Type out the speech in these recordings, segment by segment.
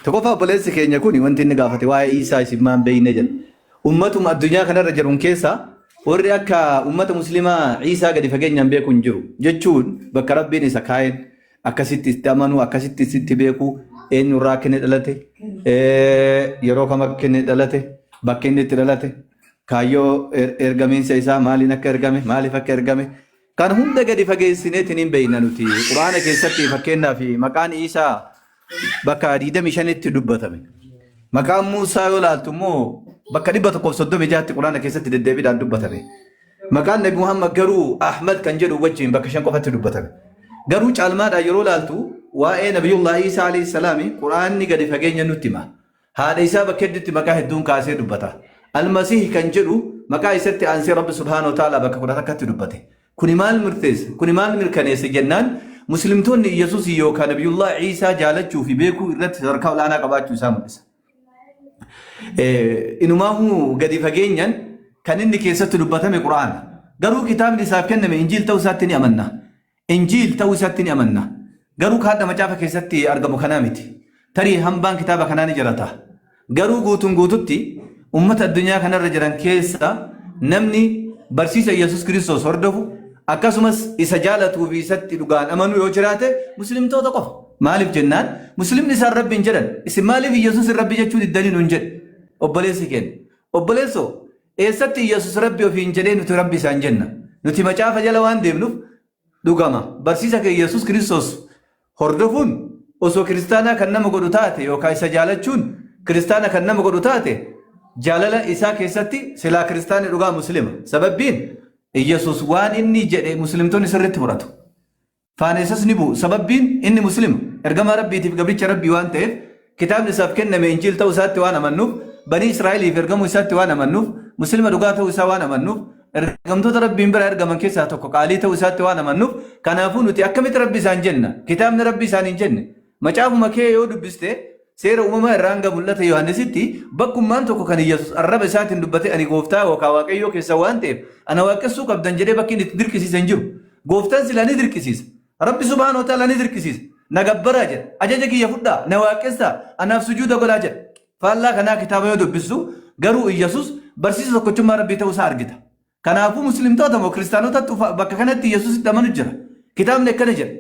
Tokkoffaa obboleessi keenya kun wanti inni gaafate waa'ee Iisaa isin maan beeyne jedha. Ummatuma addunyaa kanarra jiruun keessa warri akka ummata muslimaa Iisaa gadi fageenyaan beeku hin jiru. Jechuun bakka Rabbiin isa kaa'een akkasitti itti amanuu, akkasitti itti beeku, eenyurraa akka inni dhalate, yeroo kam akka inni dhalate, bakka inni itti dhalate, kaayyoo ergamiinsa isaa maaliin akka ergame, maaliif akka ergame, kan hunda gadi fageessineetiin hin beekna nuti. Quraana keessatti fakkeenyaaf maqaan Iisaa bakka 25tti dubbatame. Maqaan Muusaa yoo ilaaltu immoo bakka 136tti Quraana keessatti deddeebiidhaan dubbatame. Maqaan Nabi Muhammad garuu Ahmad kan jedhu wajjin bakka 5 qofatti dubbatame. Garuu caalmaadhaan yeroo ilaaltu waa'ee Nabiyullah Iisaa alayhi salaami Quraanni gadi fageenya nutti hima. Haadha isaa bakka hedduutti maqaa hedduun kaasee dubbata. Almasiih kan jedhu maqaa isatti aansee Rabbi subhaanahu wa ta'ala bakka 11tti dubbate. Kuni maal murteessa? Kuni maal mirkaneessa jennaan Muslimtoonni Iyyasuusii yookaan Nabiyullah Iisaa jaalachuu fi beekuu irratti sadarkaa olaanaa qabaachuu isaa mul'isa. Inumaahuu gadi fageenyaan kan inni keessatti dubbatame Qur'aana. Garuu kitaabni isaaf kenname Injiil ta'uu isaatti ni amanna. Injiil ta'uu isaatti ni amanna. Garuu kaadha macaafa keessatti argamu kanaa miti. Tarii hambaan kitaaba kanaa ni jira ta'a. Garuu guutuun guututti ummata addunyaa kanarra jiran keessa namni barsiisa Yesuus Kiristoos hordofu akkasumas isa jaalatuu fi isatti dhugaan amanu yoo jiraate muslimtoota qofa. Maaliif jennaan muslimni isaan rabbi hin jedhan. Isin maaliif Yesuus rabbi jechuu diddanii nuun jedhe obboleessi keenya. Obboleessoo eessatti Yesuus rabbi ofiin jedhee nuti rabbi isaan jenna. Nuti macaafa jala waan deemnuuf dhugama. Barsiisa kee Yesuus Kiristoos hordofuun osoo kiristaanaa kan nama godhu taate yookaan isa jaalachuun kiristaana kan nama godhu taate jaalala isaa keessatti silaa kiristaanni dhugaa muslima. Sababbiin Yesuus waan inni jedhe muslimtoonni sirriitti fudhatu. Faana isas ni bu'u. Sababbiin inni muslima. Ergamaa Rabbiitiif gabricha Rabbii waan ta'eef kitaabni isaaf kenname Injiil ta'uu isaatti waan amannuuf, Banii Israa'eliif ergamuu isaatti waan amannuuf, Muslima dhugaa ta'uu isaa waan amannuuf, ergamtoota Rabbiin biraa ergaman keessaa tokko qaalii ta'uu isaatti waan amannuuf, kanaafuu nuti akkamitti Rabbi isaan jenna? Kitaabni Rabbi isaan hin jenne. Macaafuma kee yoo dubbiste seera uumamaa irraa hanga mul'ata Yohaannisitti bakkummaan tokko kan Iyyasuus arraba isaatiin dubbatee ani gooftaa yookaan Waaqayyoo keessan waan ta'eef ana waaqessuu qabdan jedhee bakki inni itti dirqisiise hin jiru. Gooftaan silaa ni dirqisiisa. Rabbi subhaanahu wa ta'ala ni dirqisiisa. Na gabbaraa jedha. Ajaja kiyya fudhaa, na waaqessaa, anaaf sujuuda godhaa jedha. Faallaa kanaa kitaaba yoo dubbistu garuu Iyyasuus barsiisa tokkochummaa Rabbii ta'uu isaa argita. Kanaafuu muslimtoota moo kiristaanotatti bakka kanatti Iyyasuusitti amanu jira. Kitaabni akkana jedha.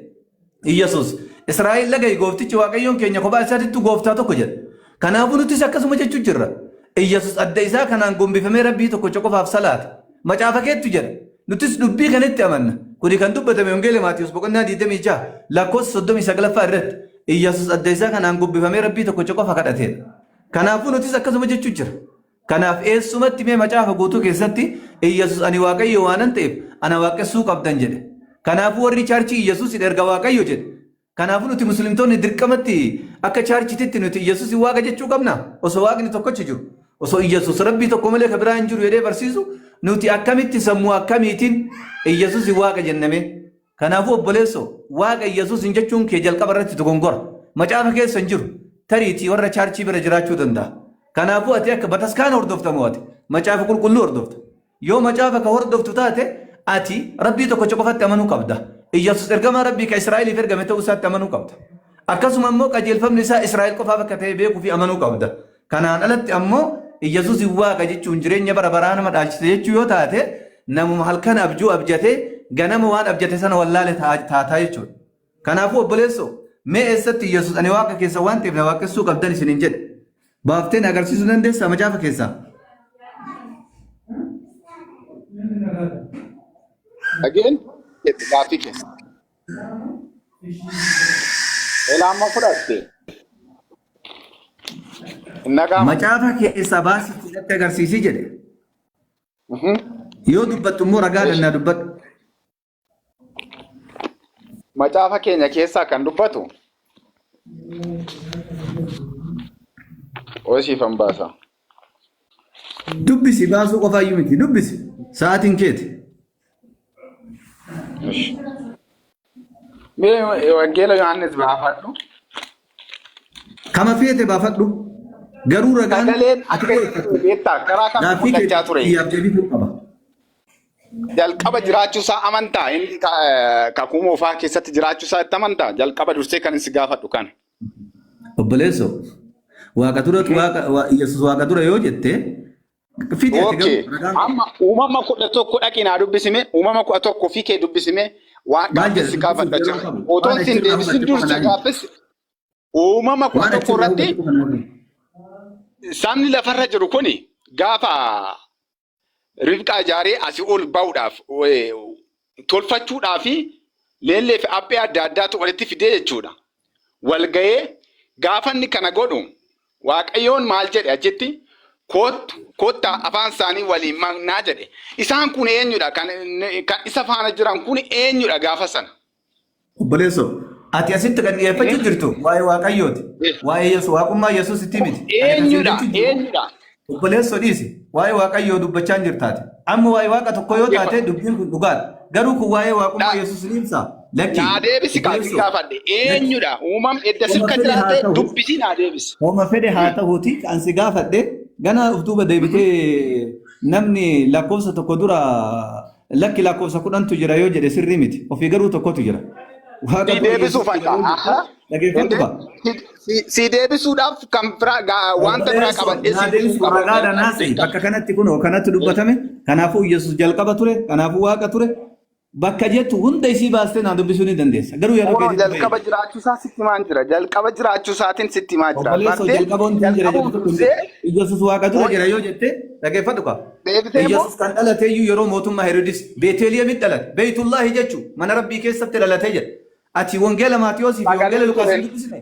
Iyyasuus Israa'el dhaga'i gooftichi Waaqayyoon keenya kophaa isaatittu gooftaa tokko jedha. Kanaafuu nutis akkasuma jechuu jirra. Iyyasuus adda isaa kanaan gombifamee Rabbii tokkocha qofaaf salaate. Macaafa keettu jedha. Nutis dubbii kanatti amanna. Kuni kan dubbatame Wangeela Maatiyus boqonnaa 26 lakkoofsa 39ffaa irratti Iyyasuus adda isaa kanaan gombifamee Rabbii tokkocha qofa kadhateedha. Kanaafuu nutis akkasuma jechuu jira. Kanaaf eessumatti mee macaafa guutuu keessatti Iyyasuus ani Waaqayyo waanan ta'eef ana waaqessuu qabdan jedhe. Kanaafuu warri chaarchii Iyyasuusin erga Waaqayyo jedhe. Kanaafuu nuti muslimtoonni dirqamatti akka chaarchititti nuti Iyyasuusin Waaqa jechuu qabna? Osoo Waaqni tokkochi jiru. Osoo Iyyasuus Rabbii tokko malee ka biraa hin jiru jedhee barsiisu nuti akkamitti sammuu akkamiitiin Iyyasuusin Waaqa jennamee? Kanaafuu obboleessoo Waaqa Iyyasuusin jechuun kee jalqaba irratti dogongora. Macaafa keessa hin jiru. Tariitii warra chaarchii bira jiraachuu danda'a. Kanaafuu ati akka bataskaana hordofta moo ati macaafa qulqulluu hordofta? Yoo macaafa ka hordoftu taate ati Rabbii tokkocha qofatti amanuu qabda. Iyyasuus ergamaa Rabbii ka Israa'eliif ergame ta'uu isaatti amanuu qabda. Akkasuma immoo qajeelfamni isaa Israa'el qofaaf akka ta'e beekuu fi amanuu qabda. Kanaan alatti ammoo Iyyasuusin Waaqa jechuun jireenya bara baraa nama dhaalchisa jechuu yoo taate namuma halkan abjuu abjatee ganama waan abjate sana wallaale taataa jechuudha. Kanaafuu obboleessoo mee eessatti Iyyasuus ani Waaqa keessan waan ta'eef na waaqessuu qabdan isiniin jedhe? Baaftee na agarsiisuu dandeessaa macaafa keessaa? Dhageen gaaffii kee. Elaa amma fudhatte. Hin dhaga'amu. Macaafa keessaa baasitti natti agarsiisi jedhe. Yoo dubbattu immoo ragaadhaan naa dubbadhu. Macaafa keenya keessaa kan dubbatu Hoosiifan baasa. Dubbisi baasuu qofaayyuu miti dubbisi sa'aatiin keeti. Mee Wangeela Yohaannis baafadhu. Kama feete baafadhu. Garuu ragaan Sagaleen ati akka dhiyeeffattu beektaa karaa kam gaaffii kee mul'achaa ture? biyyaaf deebisuu qaba. Jalqaba jiraachuu isaa amantaa inni kakuu moofaa keessatti jiraachuu isaa itti amantaa jalqaba dursee kan si gaafadhu kana. Obboleessoo Waaqa dura waaqa Yesuus waaqa dura yoo jette fidi ati Okay. garuu ragaan qabu. Amma uumama 11 dhaqi naa dubbisime. Uumama 11 fi kee dubbisime. Waan Maal gaaffis jedha si dubbisuuf gaafadha yeroo jira. qabu. Otoon Waan sin achirraa deebisin hubadhe qofa dursa naa himi. gaaffis uumama kudha Waan tokko achirraa irratti hubadhe qofa naa himi. Sabni lafarra jiru kuni gaafa Ribqaa ijaaree asii ol ba'uudhaaf tolfachuudhaaf leellee fi aphee adda addaatu walitti fidee jechuudha. Wal ga'ee gaafa inni kana godhu Waaqayyoon maal jedhe achitti koottu kottaa afaan isaanii waliin maknaa jedhe. Isaan kun eenyudha? Kan isa faana jiran kun eenyudha gaafa sana? Obboleessoo, ati asitti kan dhiyeeffachuu jirtu waa'ee Waaqayyooti. Waa'ee Yesuus, waaqummaa Yesuus itti miti. Ani kan siin Eenyudha? jechuu jiru, Eenyudha? obboleessoo dhiisi. Waa'ee Waaqayyoo dubbachaa hin jirtaati. Amma waa'ee Waaqa tokkoo yoo taate dubbiin kun dhugaadha. Garuu kun waa'ee waaqummaa Yesuus ni ibsaa? Lakki. Naa deebisi kaa si Obboleessoo, gaafadhe. lakki. Eenyudha? Uumam edda Homa sirka fedhe haa jiraate ta'u. dubbisi naa deebisi. Homa fedhe haa ta'uuti kan si gaafadhe gana of duuba deebitee namni lakkoofsa tokko dura Lakki lakkoofsa 10tu jira yoo jedhe sirrii miti. Ofii garuu tokkotu jira. Waaqa Si dura deebisuuf Yesuustu jira yoo jette aha. dhageeffadhu Inde kaa. si deebisuudhaaf kan biraa wanta biraa Obboleessoo qabadhee naa si dhufuu deebisu qaba. ragaadhaan haasa'e bakka kanatti kunoo kanatti dubbatame kanaafuu Yesuus jalqaba ture kanaafuu waaqa ture bakka jettu hunda isii baastee naa dubbisuu ni dandeessa garuu yeroo Kunoo keetitti jalqaba fayyadami. jiraachuu isaa sitti himaan jira. Jalqaba jiraachuu isaatiin sitti himaa jira. Obboleessoo Bartee jalqaba wanti hin jira jalqabuma jedhu tokko hin jiru. dursee Iyyasuus waaqa dura kun jira yoo jette dhageeffadhu kaa. deebitee immoo Iyyasuus kan dhalate iyyuu yeroo mootummaa Heroodis Beeteeliyemitti dhalate. Beeytullaahi jechuun mana Rabbii keessatti dhalatee jedha. Ati wangeela Maatiyoosii fi wangeela sagaleen Luqaas ture. hin dubbisne.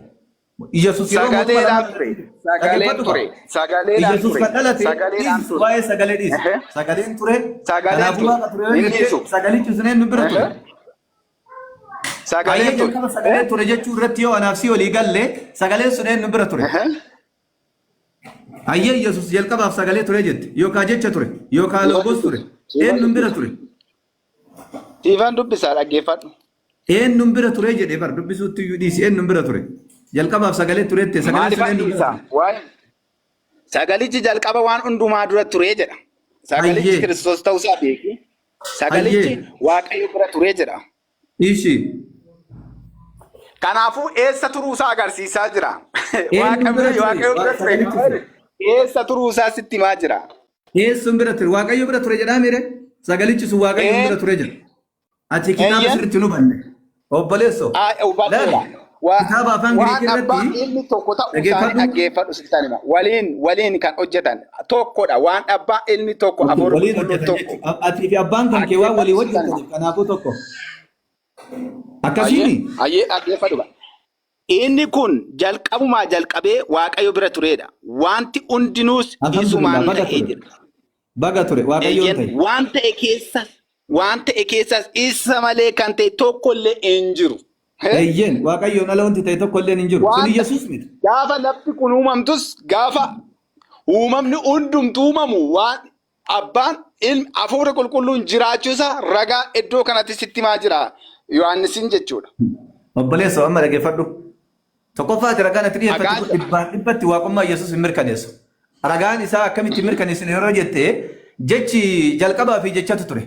Iyyasuus yeroo mootummaa Sagaleedhaan Rabbii ture. dhalate. Sagaleen Dhageeffadhu kaa. ture. Sagaleedhaan Iyyasuus ture. kan dhalate Sagaleedhaan dhiisi ture. waa'ee sagalee dhiisi. Ehe. Sagaleen ture. Sagaleen Kanaafuu ture. waaqa ture yoo Hin jette dhiisu. sagalichi sun eenyu bira ture? Ehe. Sagaleen Ayyee ture. jalqaba sagalee ture jechuu irratti yoo anaaf si walii galle sagaleen sun eenyu bira ture? Ehe. Ayyee Yesuus jalqabaaf sagalee ture jette yookaa jecha ture yookaa loogos ture eenyuun bira ture? Siifan dubbisaa dhaggeeffadhu. Eenyuun bira ture jedhee bar dubbisuutti iyyuu dhiisi eenyuun bira ture? Jalqabaaf sagalee ture jette sagaleen sun Maalifan eenyu bira dhiisa? ture? Waa'ee sagalichi jalqaba waan hundumaa dura ture jedha. Sagalichi Ayyee Kiristoos ta'uusaa beeki. Sagalichi ayyee Waaqayyo bira ture jedha. Ishi. Kanaafuu eessa turuusaa agarsiisaa jira. Eenyuun Waaqa bira bira ture? Waaqayyo bira ture. Sagalichi sun. Eessa turuusaa sitti himaa jira. Eessuun bira ture? Waaqayyo bira ture jedhaa miire? Sagalichi sun Waaqayyoon bira Ee, ture jedha. Ati kitaaba eeyyen sirriitti hin hubanne. Obboleessoo. hubadheera. Laali. Kitaaba afaan Waan Giriikii abbaa irratti ilmi tokko ta'uu isaanii dhaggeeffadhu. dhaggeeffadhu sittan hima. Waliin waliin kan hojjetan tokkodha. Waan abbaa ilmi tokko Okay, afuurri waliin qulqulluun hojjetan tokko. jechuudha. Atii fi abbaan kan kee waan walii Dhaggeeffadhu sittan hima. hojjetaniif kanaafuu tokko. Ayyee Akkasiini? ayyee dhaggeeffadhu. Inni kun jalqabumaa jalqabee Waaqayyo bira tureedha. Wanti hundinuus Alhamdulillah isumaan baga ta'ee ture. jira. Baga ture Waaqayyoon Eeyyen ta'e. waan ta'e keessas waan ta'e keessas isa malee kan ta'e tokko illee hin jiru. He? Eeyyen Waaqayyoon ala wanti ta'e tokko illeen hin jiru. Sun Waan ta'e Yesuus miti. gaafa lafti kun uumamtus gaafa uumamni hundumtu uumamu waan abbaan ilmi hafuura qulqulluun jiraachuu isaa ragaa iddoo kanatti sitti himaa jira Yohaannisiin jechuudha. Obboleessoo amma dhaggeeffadhu. Tokkoffaa ati ragaan ati dhiyeeffatte Dhagaa kun jira. dhibbaan dhibbatti waaqummaa Yesuus hin mirkaneessu. Ragaan isaa akkamitti hin mirkaneessine yeroo jette jechi jalqabaa fi jechatu ture.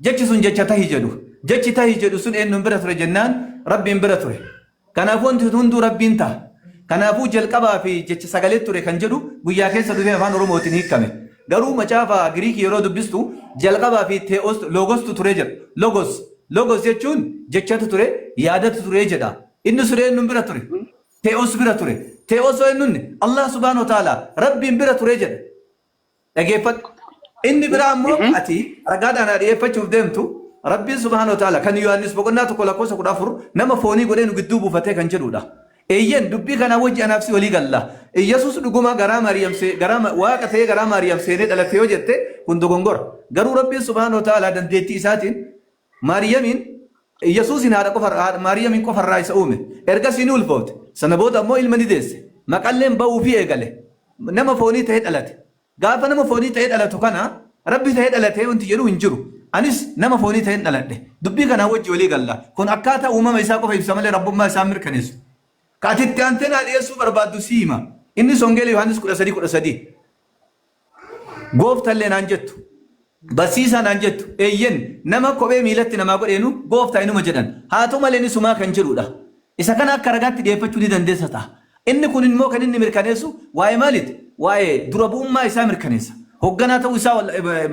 Jechi sun jecha tahi jedhu. Jechi tahi jedhu sun eenyuun bira ture jennaan Rabbiin bira ture. Kanaafuu wanti hunduu Rabbiin taha. Kanaafuu jalqabaa fi jecha sagalee ture kan jedhu guyyaa keessa dhufee afaan Oromootiin hiikkame. Garuu macaafa Giriikii yeroo dubbistu jalqabaa fi te'os loogostu ture jedha. Logos Logos jechuun jechatu ture, yaadatu ture jedha. Inni sun eenyuun bira ture? Te'os bira ture. Te'os eenyuun? Allah subhaanahu wa ta'ala Rabbiin bira ture jedha. Dhageeffadhu. Inni biraa immoo ati ragaadhaan haa dhiyeeffachuuf deemtu Rabbiin subhaanahu wa ta'ala kan Yohaannis boqonnaa 1 lakkoofsa 14 nama foonii godhee nu gidduu buufatee kan jedhudha. Eeyyen dubbii kanaa wajji anaaf si walii galla. Iyyasuus dhuguma garaa Maariyam see garaa Waaqa ta'ee garaa Maariyam seenee dhalate yoo jette kun dogongora. Garuu Rabbiin subhaanahu wa ta'ala dandeettii isaatiin Maariyamiin Iyyasuusiin haadha qofa haadha Maariyamiin qofa irraa isa uume. Ergasii ni ulfoofte. Sana booda ammoo ilma ni deesse. Maqalleen ba'uufii eegale. Nama foonii ta'ee dhalate. Gaafa nama foonii ta'ee dhalatu kana Rabbi ta'ee dhalate wanti jedhu hin jiru. Anis nama foonii ta'een dhaladhe. Dubbii kanaa wajji walii galla. Kun akkaataa uumama isaa qofa ibsa malee Rabbummaa isaa hin mirkaneessu. Ka ati itti aantee naa dhiyeessuu barbaaddu sii hima. Innis Wangeela Yohaannis 13 13. Gooftallee naan jettu. Barsiisaa naan jettu. Eeyyen, nama kophee miilatti namaa godheenu gooftaa inuma jedhan. Haa ta'u malee inni sumaa kan jedhudha. Isa kana akka ragaatti dhiyeeffachuu ni dandeessa ta'a. Inni kun immoo kan inni mirkaneessu waa'ee maaliiti? Waa'ee dura bu'ummaa isaa mirkaneessa. Hogganaa ta'uu isaa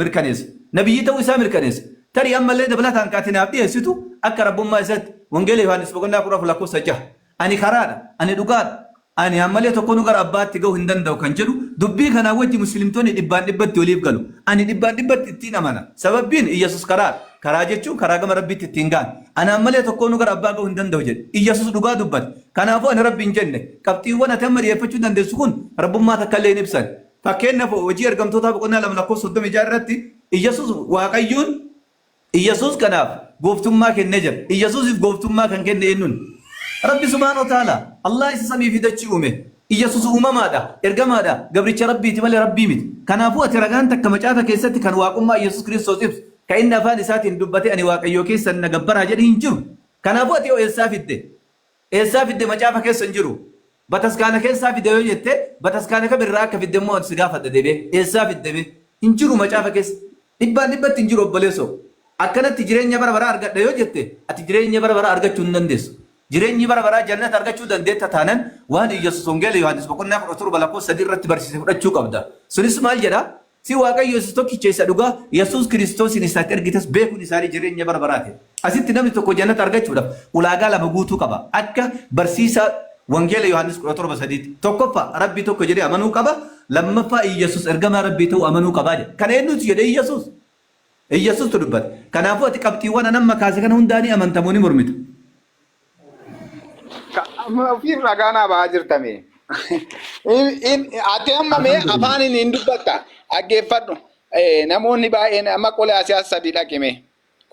mirkaneessa. Nabiyyii ta'uu isaa mirkaneessa. Tarii ammallee dabalataan kan ati naaf dhiyeessitu akka rabbummaa isaatti Wangeela Yohaannis boqonnaa 14 lakkoofsa 6. Ani karaadha, ani dhugaadha, ani ammalee tokkonuu gara Abbaatti ga'uu hin danda'u kan jedhu dubbii kanaa wajji Muslimtoonni dhibbaan dhibbatti waliif galu. Ani dhibbaan dhibbatti ittiin amana. Sababbiin Iyyasuus karaadha. Karaa jechuun karaa gama Rabbiitti ittiin ga'an. Anaan malee tokkoonuu gara Abbaa ga'uu hin danda'u jedhe. Iyyasuus dhugaa dubbate. Kanaafuu ani Rabbi hin jenne. Qabxiiwwan ati amma dhiyeeffachuu dandeessu kun Rabbummaa takkallee hin ibsan. Fakkeenyaaf Hojii Ergamtootaa boqonnaa 2 lakkoofsa 36 irratti Iyyasuus Waaqayyoon Iyyasuus kanaaf gooftummaa kennee jira. Iyyasuusiif gooftummaa kan kenne eenyuun? Rabbi subhaanahu wa ta'aalaa. Allah isa samii fi dachii uume. Iyyasuus uumamaadha, ergamaadha, gabricha Rabbiiti malee Rabbii miti. Kanaafuu ati ragaan takka macaafa keessatti kan waaqummaa Iyyasuus Kiristoos ibsu, kan inni afaan isaatiin dubbatee ani Waaqayyoo keessan na gabbaraa jedhe hin jiru. Kanaafuu ati hoo eessaa fidde? Eessaa fidde macaafa keessa hin jiru. Bataskaana keessaa fide yoo jette bataskaana kam irraa akka fidde immoo ani si gaafadha deebi'ee. Eessaa fidde mee? Hin jiru macaafa keessa. Dhibbaan dhibbatti hin jiru obboleessoo. Akkanatti jireenya bara baraa argadha yoo jette ati jireenya bara baraa argachuu hin dandeessu. Jireenyi bara baraa jannata argachuu dandeetta taanan waan Iyyasuus Wangeela Yohaannis boqonnaa 17 lakkoofsa 3 irratti barsiise fudhachuu qabda. Sunis maal jedha? Si Waaqayyo isa tokkicha isa dhugaa, Yesuus Kiristoosiin isa ati ergites beekuun isaanii jireenya bara baraati. Asitti namni tokko jannata argachuudhaaf ulaagaa lama guutuu qaba. Akka barsiisa Wangeela Yohaannis 17 3tti. Tokkoffaa, Rabbii tokko jedhee amanuu qaba. Lammaffaa, Iyyasuus ergamaa Rabbii ta'uu amanuu qabaa jedha. Kana eenyutu jedhe? Iyyasuus. Iyyasuustu dubbate. Kanaafuu ati qabxiiwwan an amma kaase kana hundaa ni amanta moo ni mormita? Ofiif ragaa naa ba'aa jirta mee. Ati amma mee Alhamdulillah. afaaniin hin dubbatta. Dhaggeeffadhu. Namoonni baay'een amma Qolaasiyaas 3 dhaqi mee.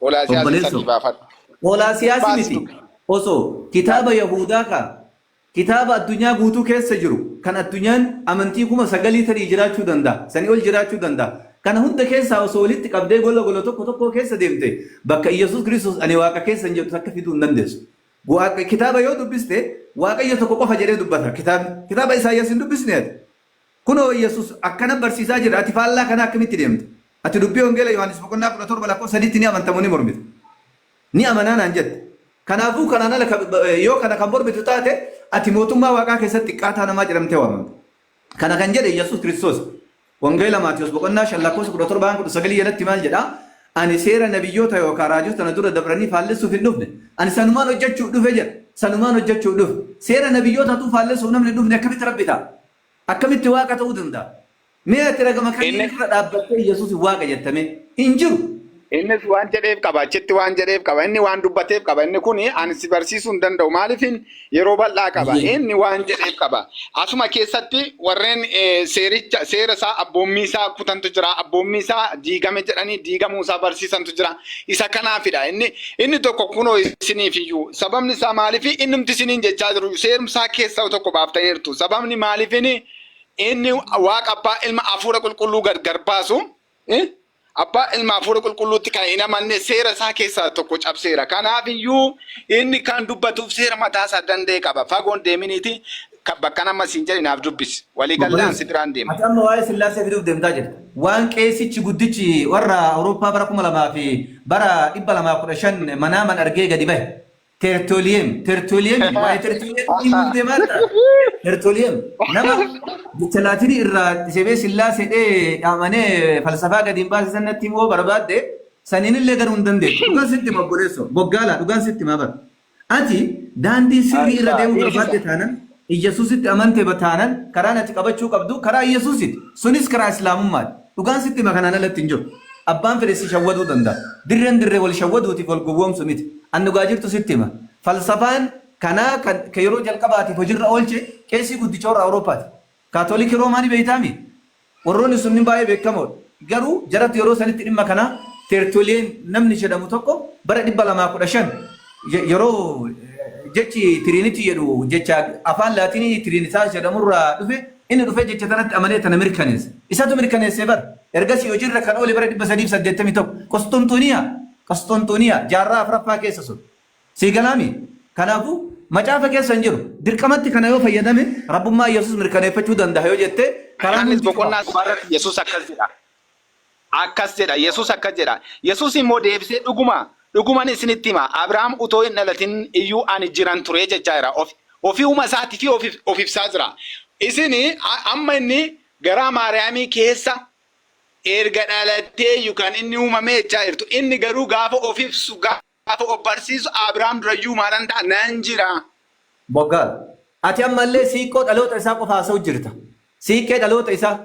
Qolaasiyaas Obboleessoo. 3 baafadhu. Qolaasiyaasi Baasi miti. dubbi. Osoo kitaaba Yahudaa ka kitaaba addunyaa guutuu keessa jiru kan addunyaan amantii 9,000 tarii jiraachuu danda'a. Sanii ol jiraachuu danda'a. Kana hunda keessaa osoo walitti qabdee gola gola tokko tokkoo keessa deemte bakka Iyyasuus Kiristoos ani Waaqa keessan jedhu takka fiduu hin dandeessu. Waaqa kitaaba yoo dubbiste Waaqayyo tokko qofa jedhee dubbata kitaabni. Kitaaba Isaayyaas hin dubbisne ati. Kunoo Iyyasuus akkana barsiisaa jira ati faallaa kanaa akkamitti deemta? Ati dubbii Wangeela Yohaannis boqonnaa 17 lakkoofsa 3tti ni amanta moo ni mormita? Ni amanaa naan jette. Kanaafuu kanaan ala yoo kana kan mormitu taate ati mootummaa Waaqaa keessatti xiqqaataa namaa jedhamtee waamamta. Kana kan jedhe Iyyasuus Kiristoos. Wangeela Maatewos boqonnaa 5 lakkoofsa 17 hanga 19 jalatti maal jedha? Ani seera nabiyyoota yookaan raajota na dura dabranii faallessuuf hin dhufne. Ani sanumaan hojjechuuf dhufe jedha. Sanumaan hojjechuuf dhufe. Seera nabiyyootatuu faallessuuf namni hin dhufne akkamitti Rabbi ta'a? Akkamitti Waaqa ta'uu danda'a? Mee ati ragama kamiin Inni irra dhaabbattee Iyyasuusin Waaqa jetta mee? Hin jiru. Innis waan jedheef qaba, achitti waan jedheef qaba, inni waan dubbateef qaba. Inni kun ani si barsiisuu hin danda'u. Maaliifin yeroo bal'aa qaba. Inni waan jedheef qaba. Asuma keessatti warreen seericha seera isaa abboommii isaa kutantu jira. Abboommii isaa diigame jedhanii diigamuu isaa barsiisantu jira. Isa kanaafidha. Inni inni tokko kunoo isiniif iyyuu sababni isaa maaliif innumti isiniin jechaa jiru seerumsaa keessaa tokko baaftaniirtu. Sababni maaliifini inni waaqa abbaa ilma hafuura qulqulluu gargar baasu. Abbaa ilma hafuura qulqulluutti kan hin amanne seera isaa keessaa tokko cabseera. Kanaaf iyyuu inni kan dubbatuuf seera mataa isaa danda'e qaba. Fagoon deeminiiti bakka nama siin jedhe naaf dubbisi. Walii gallaan si Obboleessa, biraan deema. ati amma waa'ee Sillaasee fiduuf deemtaa jirta. Waan qeesichi guddichi warra Awurooppaa bara 2000 fi bara 215 manaaman argee gadi bahe. Tertullian, Tertullian, waa'ee Tertullian himuuf deemaa jirta. Tertullian nama jecha Laatinii irraa sebee Sillaasee dhee amanee falsafaa gadi hin baase sanatti himuu barbaadde saniin illee garuu hin dandeessu. Dhugaan sitti hima obboleessoo. Boggaala dhugaan sitti hima bara. Ati daandii sirrii irra deemuu barbaadde taanan Iyyasuusitti amante taanan karaan ati qabachuu qabdu karaa Iyyasuusiti. Sunis karaa Islaamummaati. Dhugaan sitti hima kanaan alatti hin jiru. Abbaan fedhe si shawwaduu danda'a. Dirreen dirree wal shawwaduutiif wal gowwoomsu miti. An dhugaa jirtu sitti hima. Falsafaan kanaa kan ka yeroo jalqabaatiif hojirra oolche qeesii guddicha warra Awurooppaati. Kaatolikii Roomaa ni beeytaamii? Warroonni sunniin baay'ee beekamoodha. Garuu jaratti yeroo sanitti dhimma kana Tertullian namni jedhamu tokko bara 215 yeroo jechi Trinity jedhu jecha afaan Laatinii Trinitas jedhamurraa dhufe inni dhufee jecha tanatti amanee tana mirkaneesse. Isatu mirkaneesse bar. Ergasii hojiirra kan oole bara 381 Qosxunxuniyaa Qosxunxuniyaa jaarraa afraffaa keessa sun. Sii galaami? Kanaafuu macaafa keessa hin jiru. Dirqamatti kana yoo fayyadame Rabbummaa Yesuus mirkaneeffachuu danda'a yoo jette karaan Yohaannis hundi cufa. boqonnaa 7 irratti Yesuus akkas jedha. Akkas jedha, Yesuus akkas jedha. Yesuus immoo deebisee dhuguma, dhuguman isinitti hima, Abrahaam utoo hin dhalatin iyyuu ani jiran ture jechaa jira. Of, Ofiuma isaatii fi of ibsaa jira. Isin amma inni garaa Maariyaamii keessa erga dhalatee kan inni uumame jechaa jirtu. Inni garuu gaafa of ibsu, gaafa of barsiisu, Abiraam durayyuu maalan ta'a nan jira. Boggaal. Ati ammallee siiqqoo dhaloota isaa qofa haasa'u jirta. Siiqqee dhaloota isaa.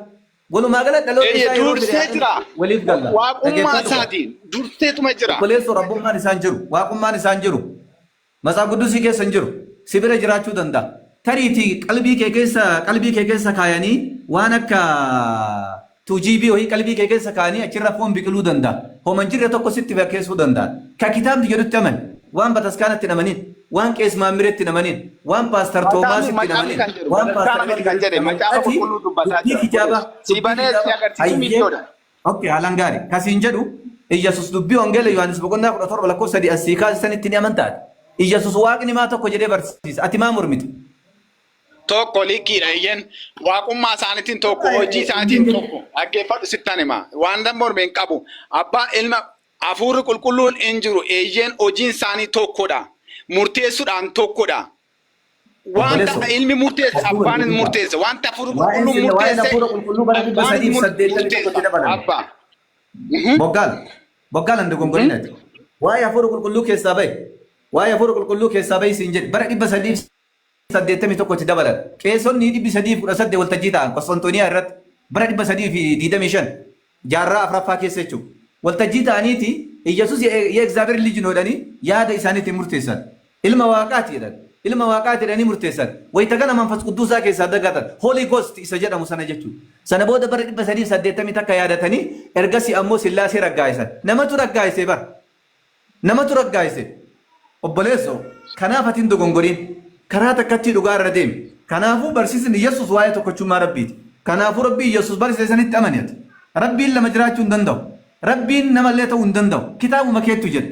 Walumaa gala dhaloota isaa yeroo Dursee jira. Waliif galla. Waaqummaa Dhaggeeffadhu. isaatiin durseetuma jira. Obboleessoo, rabbummaan isaan jiru. Waaqummaan isaan jiru. Matsaaf Quddusii keessa hin jiru. Si bira jiraachuu danda'a. Tariitii qalbii kee keessa kaayanii waan akka 2GB wayii qalbii kee keessa kaayanii achirra foon biqiluu danda'a. Homa hin jirre tokko sitti fakkeessuu danda'a. Ka kitaabni jedhutti amani. Waan bataskaanatti hin amanin. Waan qees maammireetti hin amanin. Waan paastar Toomaasitti hin Macaafni amanin. kan jedhu Waan bataskaana miti kan jedhe, Macaafa Qulqulluu dubbataa dubbii jira. kitaabaa. Si banee si agarsiisu miidhoodha. Okay, haalaan gaarii. Kasiin jedhu, Iyyasuus dubbii Wangeela Yohaannis boqonnaa 17 lakkoofsa 3 asii kaasisanitti ni amantaati. Iyyasuus Waaqni maa tokko jedhee barsiisa. Ati maa mormita? Tokko liqiidha eeyyen, waaqummaa isaaniitiin tokko, hojii isaatiin tokko. Dhaggeeffadhu, sittan hima. Waan morme hin qabu. Abbaa, Ilma, Hafuurri Qulqulluun hin jiru, eeyyen, hojiin isaanii tokkodha. Murteessuudhaan tokkodha. Wanta Obboleessoo. Ilmi murteesse Hafuura Abbaan hin Qulqulluu. murteesse. Wanta Hafuurri Waa'een Qulqulluun sirna waa'een murteesse Hafuura Qulqulluu bara dhibba Abbaan sadiif saddeettamii tokkotti murteessa. dabalame. Abbaa. Boggaala. Boggaala hin dogongorinati. Waa'ee Hafuura Qulqulluu keessaa bahi. Waa'ee Hafuura Qulqulluu keessaa bahi siin jedhe, bara 381tti dabalan. Qeesonni 318 waltajjii ta'an Qosxonxooniyaa irratti bara 325, jaarraa afuraffaa keessa jechuudha. Waltajjii ta'aniiti Iyyasuus የእግዚአብሔር ልጅ ነው jedhanii yaada isaaniitiin murteessan. Ilma Waaqaati jedhan. Ilma Waaqaati jedhanii murteessan. Wayita kana Manfas Qudduusaa keessaa dagatan. Holy Ghost isa jedhamu sana jechuudha. Sana booda bara 381 yaadatanii ergasii ammoo Sillaasee raggaa'isan. Namatu raggaa'ise bara. Namatu raggaa'ise. Obboleessoo, kanaaf ati hin dogongoriin. Karaa takkatti dhugaa irra deemi. Kanaafuu barsiisni Yesuus waa'ee tokkochummaa Rabbiiti. Kanaafuu Rabbii Yesuus barsiise sanitti amani ati. Rabbiin lama jiraachuu hin danda'u. Rabbiin namallee ta'uu hin danda'u. Kitaabuma keettu jedha.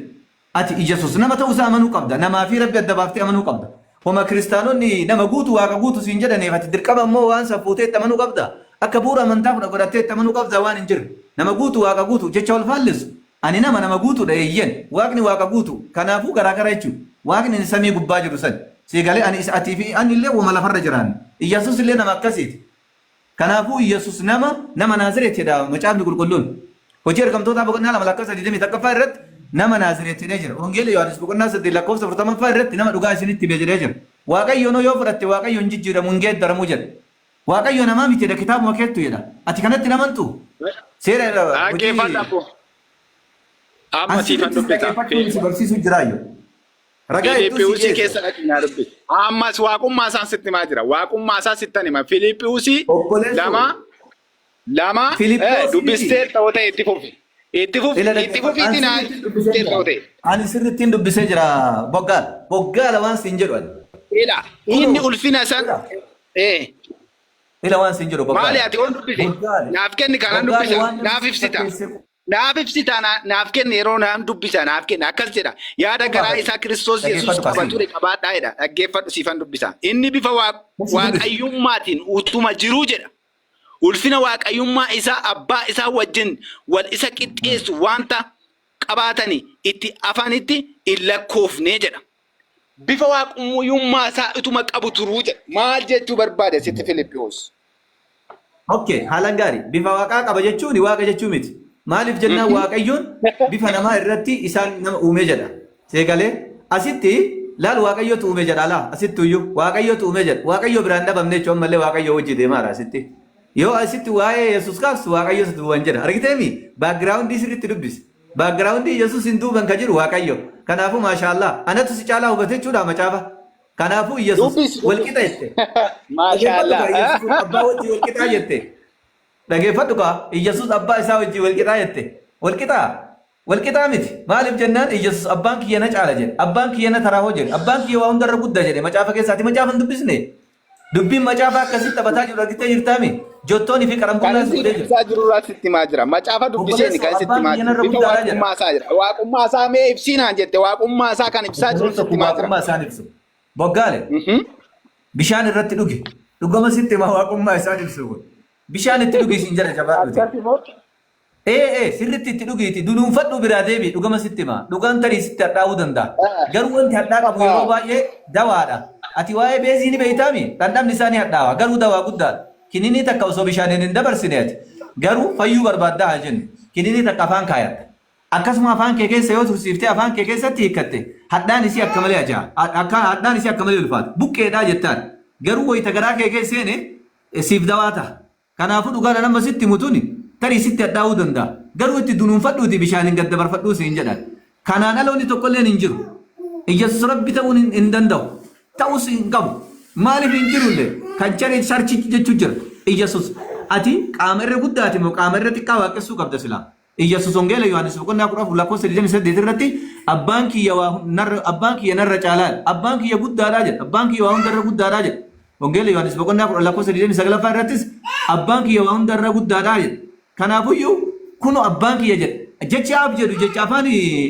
Ati Yesuus nama ta'uu isaa amanuu qabda. Namaa fi Rabbi adda baaftee amanuu qabda. Homa kiristaanonni nama guutu, Waaqa guutu siin jedhaniif ati dirqama immoo waan san fuutee itti amanuu qabda. Akka bu'uura amantaa fudha godhattee itti amanuu qabda waan hin jirre. Nama guutu, Waaqa guutu jecha wal faallisu. Ani nama guutuudha, eeyyen. Waaqni Waaqa guutu. Kanaafuu garaagara jechuudha. Waaqni inni samii gubbaa jiru san. Siigalee ani isa atii fi ani illee wama lafarra jiraan. Iyyasuus illee nama akkasiiti. Kanaafuu Iyyasuus nama Naazireet jedha Macaafni Qulqulluun. Hojii Ergamtootaa boqonnaa 2 lakkoofsa 21ffaa irratti nama Naazireet jedhee jira. Wangeela Yohaannis boqonnaa 8 lakkoofsa 40ffaa irratti nama dhugaa isinitti hime jedhee jira. Waaqayyoon yoo fudhatte, Waaqayyoon hin jijjiiramu, hin geeddaramu jedha. Waaqayyo namaa miti jedha, kitaabuma keettu jedha. Ati kanatti hin amantu? Seera hojii Dhaggeeffadhu abboo. Amma siifan Asirratti dubbisa. dhaggeeffachuun si barsiisuu jiraayyuu. Ragaa hedduu si Filiiphiusii dhiyeessa. keessa dhaqi naa dubbisi. Ammas waaqummaa isaan sitti himaa jira. Waaqummaa isaa sittan hima. Filiiphiusii Obboleessoo. 2 2 Filiiphoosii dubbistee ta'uu ta'e itti fufi. Itti fufi, Ila itti fufiitii naa dubbistee ta'uu ta'e. Ani sirrittiin dubbisee jira, Boggaala. Boggaala, waan siin jedhu ani. Ila inni ulfina san Ila, waan siin jedhu, Boggaala. Maali ati oon dubbise? Boggaala. Naaf kenni, kanan Boggaala, dubbisa. waan Naaf namni ibsita. fakkeesse Naaf ibsita, naaf kenni, yeroo naan dubbisa naaf kenni, akkas jedha. Yaada garaa isaa Kiristoos Yesuus Dhaggeeffadhu qaba kaasii. ture qabaadhaa jedha. Dhaggeeffadhu, siifan dubbisa. Inni bifa Dubbisi. waaqayyummaatiin utuma jiruu jedha. Ulfina waaqayyummaa isaa abbaa isaa wajjin wal isa qixxeessu wanta qabaatanii itti afanitti hin lakkoofne jedha. Bifa waaqayyummaa isaa utuma qabu turuu jedha. Maal jechuu barbaade sitti Filiphiyuus? Okay, haalaan gaarii. Bifa Waaqaa qaba jechuun Waaqa jechuu miti. Maaliif jennaan, Waaqayyoon bifa namaa irratti isaan nama uume jedha. Seegalee asitti laal, Waaqayyotu uume jedha, laa asitti iyyuu Waaqayyotu uume jedha. Waaqayyo biraan dhabamne jechuun ammallee Waaqayyo hojii deemaara asitti. Yoo asitti waa'ee Yesuus kaastu, Waaqayyotu duuban jedha. Argiteemi, backgroundii sirriitti dubbisi. Backgroundii Yesuus hin duuban ka jiru Waaqayyo. Kanaafuu maashaallah, anatu si caalaa hubate jechuudha macaafa. Kanaafuu Yesuus Dubbisi. walqixa jette. Maashaallah. Dhaggeeffadhu kaa, Yesuus abbaa wajjin walqixaa jette. Dhaggeeffadhu kaa, Yesuus abbaa isaa wajjin walqixaa jette. Walqixaa? Walqixaa miti. Maaliif jennaan, Yesuus abbaan kiyya na caala jedhe. Abbaan kiyya na taraa hoo jedhe. Abbaan kiyya waa hundarra guddaa jedhe macaafa keessaati. Macaafa hin dubbisne. Dubbiin macaafa akkasii taphataa jiru argitee jirtaami? Jottoonii fi Kan qarambullaa si inni godhee jira. dubbisaa jiru irraa sitti himaa jira. Macaafa dubbiseen Obboleessoo, kan sitti abbaan himaa kiyya jiru. narra Bifa guddaadhaa jedha. waaqummaa isaa jira. Waaqummaa isaa mee ibsiinaan jette, waaqummaa isaa kan ibsaa jiru Obboleessa sitti kun himaa jira. waaqummaa isaan ibsu. Boggaale. Bishaan irratti dhugi. Dhugama sitti himaa, waaqummaa isaan ibsu kun. Bishaan itti dhugi siin jedha, jabaadhuti. Akkasi moo? Ee, sirriitti itti dhugiiti. Dunuunfadhu, biraa deebi, dhugama sitti himaa. Dhugaan tarii sitti hadhaa'uu danda'a. Garuu wanti hadhaa qabu yeroo baay'ee dawaadha. Ati waa'ee beezii ni beeytaami? Dhandhamni isaa ni hadhaawa. Garuu dawaa guddaadha. Kininii takka osoo bishaaniin hin dabarsine ati garuu fayyuu barbaaddaa haa jennu. Kininii takka afaan kaayatta. Akkasuma afaan kee keessa yoo tursiiftee afaan kee keessatti hiikkatte hadhaan isii akka malee ajaa'a. Akka hadhaan isii akka malee ulfaata. Buqqeedhaa jettaan. Garuu wayita garaa kee keessa seene siif dawaa taha. Kanaafuu dhugaan an amma sitti himu tuni tarii sitti hadhaa'uu danda'a. Garuu itti dunuunfadhuutii bishaaniin gad dabarfadhuu siin jedhan. Kanaan ala wanni tokkolleen hin jiru. Iyyasuus Rabbi ta'uun hin danda'u. Ta'us hin qabu. Maaliif hin jirullee? Kan charee charchi jechuu jira. Iyyasuus ati qaama irra guddaati moo qaama irra xiqqaa waaqessuu qabda silaa? Iyyasuus Wangeela Yohaannis boqonnaa 14 lakkoofsa 28 irratti abbaan kiyya waa narra abbaan kiyya narra caalaadha. Abbaan kiyya guddaadha jedha. Abbaan kiyya waa hunda irra guddaadha jedha. Wangeela Yohaannis boqonnaa 10 lakkoofsa 29ffaa irrattis abbaan kiyya waa hunda irra guddaadha jedha. Kanaafuyyuu kuno abbaan kiyya jedha. Jechi aab jedhu jecha afaan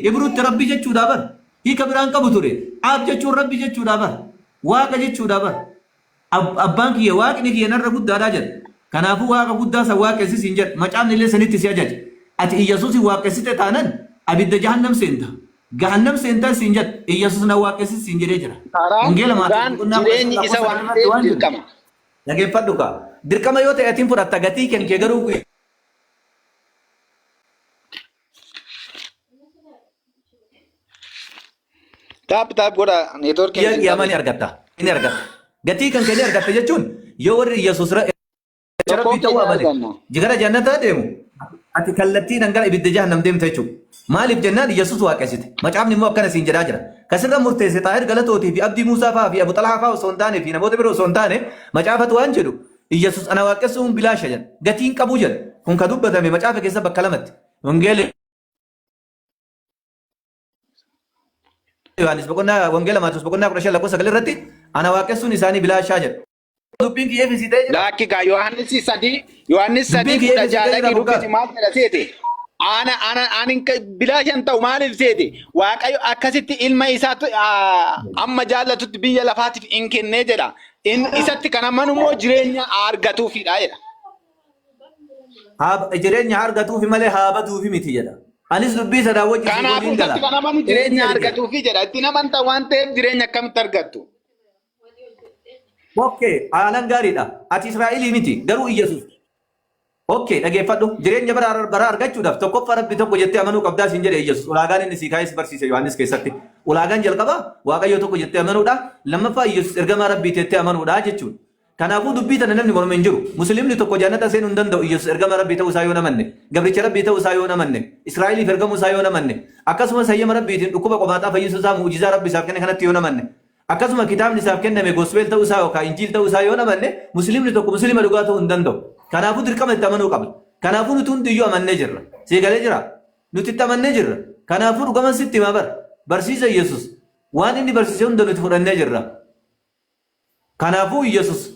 Ibruutti rabbi jechuudha bar. Hiika biraan qabu ture. Aab jechuun rabbi jechuudha bar. Waaqa jechuudha bar. Abbaan kiyya Waaqni kiyya narra guddaadha jedha. Kanaafuu Waaqa guddaa san waaqessi siin jedha. Macaafni illee sanitti si ajaja. Ati Iyyasuusin waaqessite taanan abidda jahannam seenta. Gahannam seentan siin jedha. Iyyasuus na waaqessi siin jedhee jira. Karaan, Wangeela Maatewos dhugaan, boqonnaa 15 jireenyi isa lakkoofsa waan 9 irratti ta'eef waan jiru. dirqama. Dhageeffadhu kaa. Dirqama yoo ta'e atiin fudhatta gatii kan kee garuu Taap taap godha neetwoorkiin guyyaa isin qiyaamaa ni qabe. argatta. Ni argatta. Gatii kan kee ni argatta jechuun yoo warri Iyyasuus Tokkoon Rabbii ta'uu keenya amane arganna. gara jannataa deemu ati kallattiidhaan gara ibidda jahannam deemta jechuudha. Maaliif jennaan Iyyasuus waaqessite. Macaafni immoo akkana siin jedhaa jira. Kasirra murteesse Xaahir Galatootii fi Abdii Muusaa fa'aa fi Abu Xalhaa fa'aa osoo hin taane fi namoota biroo osoo hin taane macaafatu waan jedhu Iyyasuus ana waaqessuun bilaasha jedha. Gatiin qabu jedha. Kun ka dubbatame macaafa keessa bakka lamatti. Wangeela Yohaannis boqonnaa Wangeela Maatewos boqonnaa 15 lakkoofsa 9 irratti ana waaqessuun isaanii bilaashaa jedha. Dubbiin kiyya efisii ta'ee jira. Laakki gaa Yohaannis sadii Yohaannis Dubbiin sadii kiyya kudha efisii ja'a ta'ee jira dhaqii boggaa. dubbisi maal jedha seete? Ana ana ani bilaashan ta'u maaliif seete? Waaqayyo akkasitti ilma isaatu amma jaallatutti biyya lafaatiif in kennee jedha. In isatti kan amanu immoo jireenya argatuufidha jedha. Haa jireenya haa argatuufi malee haa baduufi miti jedha. Anis dubbii sanaa wajji siif Kanaafuu waliin isatti gala. kan amanu Jireenya jireenya arge. argatuufi jedha. Ittiin amanta waan ta'eef jireenya akkamitti argattu? Okay, haalan gaariidha. Ati Israa'elii miti, garuu Iyyasuus. Okay, dhageeffadhu. Jireenya bara bara argachuudhaaf tokkoffaa Rabbi tokko jettee amanuu qabdaa siin jedhe Iyyasuus. Ulaagaan inni sii kaa'es barsiise Yohaannis keessatti. Ulaagaan jalqabaa Waaqayyo tokko jettee amanuudha. Lammaffaa Iyyasuus ergamaa Rabbii jettee amanuudha jechuudha. Kanaafuu dubbii tana namni morme hin jiru. Muslimni tokko jannata seenuu hin danda'u Iyyasuus ergamaa Rabbii ta'uu isaa yoo hin amanne, gabricha Rabbii ta'uu isaa yoo hin amanne, Israa'eliif ergamuu isaa yoo hin amanne, akkasumas hayyama Rabbiitiin dhukkuba qomaaxaa fayyisuu isaa mu'ujizaa Rabbi isaaf kenne kanatti yoo hin amanne, akkasuma kitaabni isaaf kenname Gospel ta'uu isaa yookaan Injiil ta'uu isaa yoo hin amanne, Muslimni tokko Muslima dhugaa ta'uu hin danda'u. Kanaafuu dirqama itti amanuu qabna. Kanaafuu nuti hundiyyuu amannee jirra. Sii galee jiraa? Nuti itti amannee jirra. Kanaafuu dhugaman sitti himaa bar. Barsiisa Iyyasuus. Waan inni barsiise hunda nuti fudhannee jirra. Kanaafuu Iyyasuus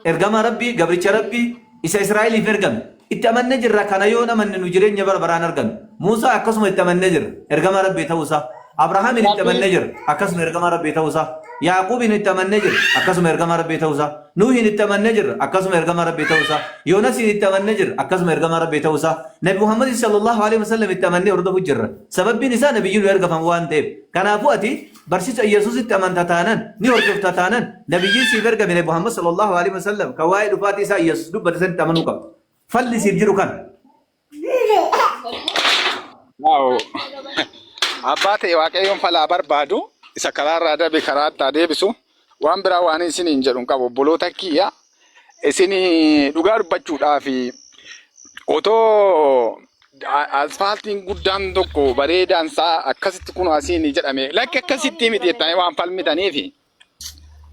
ergamaa Rabbii, gabricha Rabbii, isa Israa'eliif ergame. Itti amannee jirra, kana yoo hin amanne nu jireenya bara baraa hin argannu. Muusaa akkasuma itti amannee jirra, ergamaa Rabbii ta'uu isaa. Abrahaamiin itti amannee jirra, akkasuma ergamaa Rabbii ta'uu isaa. Yaaqoobiin itti amannee jirra, akkasuma ergamaa Rabbii ta'uu isaa. Nuuhiin itti amannee jirra, akkasuma ergamaa Rabbii ta'uu isaa. Yoonasiin itti amannee jirra, akkasuma ergamaa Rabbii ta'uu isaa. Nabi Muhammadin sallallahu alaihi wasallam itti amannee hordofu jirra. Sababbiin isaa nabiyyii nu ergafamu waan ta'eef. Kanaafuu ati Barsiisa Iyyasuusitti amanta taanan, ni hordofta taanan, nabiyyiin siif ergame Nabi Muhammad sallallahu alaihi wasallam kan waa'ee dhufaatii isaa Iyyasuus dubbate sanitti amanuu qabda. Falli siif jiru kana. Waaw. Abbaa ta'e Waaqayyoon falaa barbaadu isa karaarraa dabe karaatti haa deebisu. Waan biraa waan isiniin jedhu hin qabu. Obboloota kiyya isin dhugaa dubbachuudhaaf otoo asfaaltiin guddaan tokko bareedaan isaa akkasitti kun asiin jedhame lakki akkasitti miti jettanii waan falmitaniifi.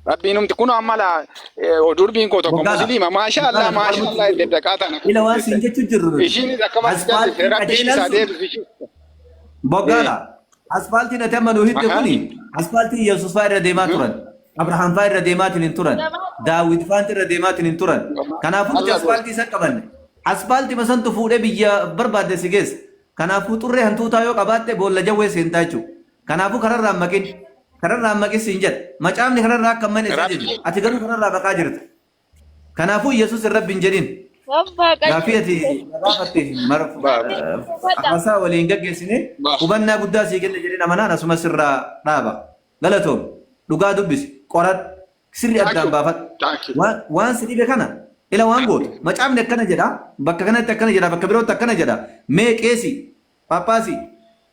Rabbiin humti kun amma laa durbiin koo tokko Boggaala. musliima maashaa Allah Boggaala maashaa Allah falmutti itti daqaa tana Ila waan siin jechuu jirru nuti. Ishiinis akkamatti jallise Asfaaltiin rabbi ishii qajeelaan isaa sun deebisu ishii. Boggaala. Asfaaltiin ati amma nu hidde kuni asfaaltii Yesuus fa'aa irra deemaa turan. Abrahaam fa'aa irra deemaatiin hin turan. Daawit fa'aa irra deemaatiin hin turan. Kanaafuu nuti asfaaltii san qabanne. Asfaaltii santu fuudhee biyya barbaadde si geessa. Kanaafuu xurree hantuutaa yoo qabaatte boolla jawwee seentaa jechuudha. Kanaafuu kararraa hin maqin. Kararraa hin maqin siin jedha. Macaafni kararraa akka hin maqne si ajaja. Ati garuu kararraa maqaa jirta. Kanaafuu Yesuus hin Rabbi hin jedhin. Gaaffii ati na gaafatte haasaa waliin gaggeessine hubannaa guddaa sii kenna jedheen amanaan asuma sirraa dhaaba. Galatoomi. Dhugaa dubbisi. Qoradhu. Sirri Thank addaan you. baafadhu. Thank you. Waan si dhibe kana ila waan gootu. Macaafni akkana jedha, bakka kanatti akkana jedha, bakka birootti akkana jedha. Mee qeesii, phaaphaasii,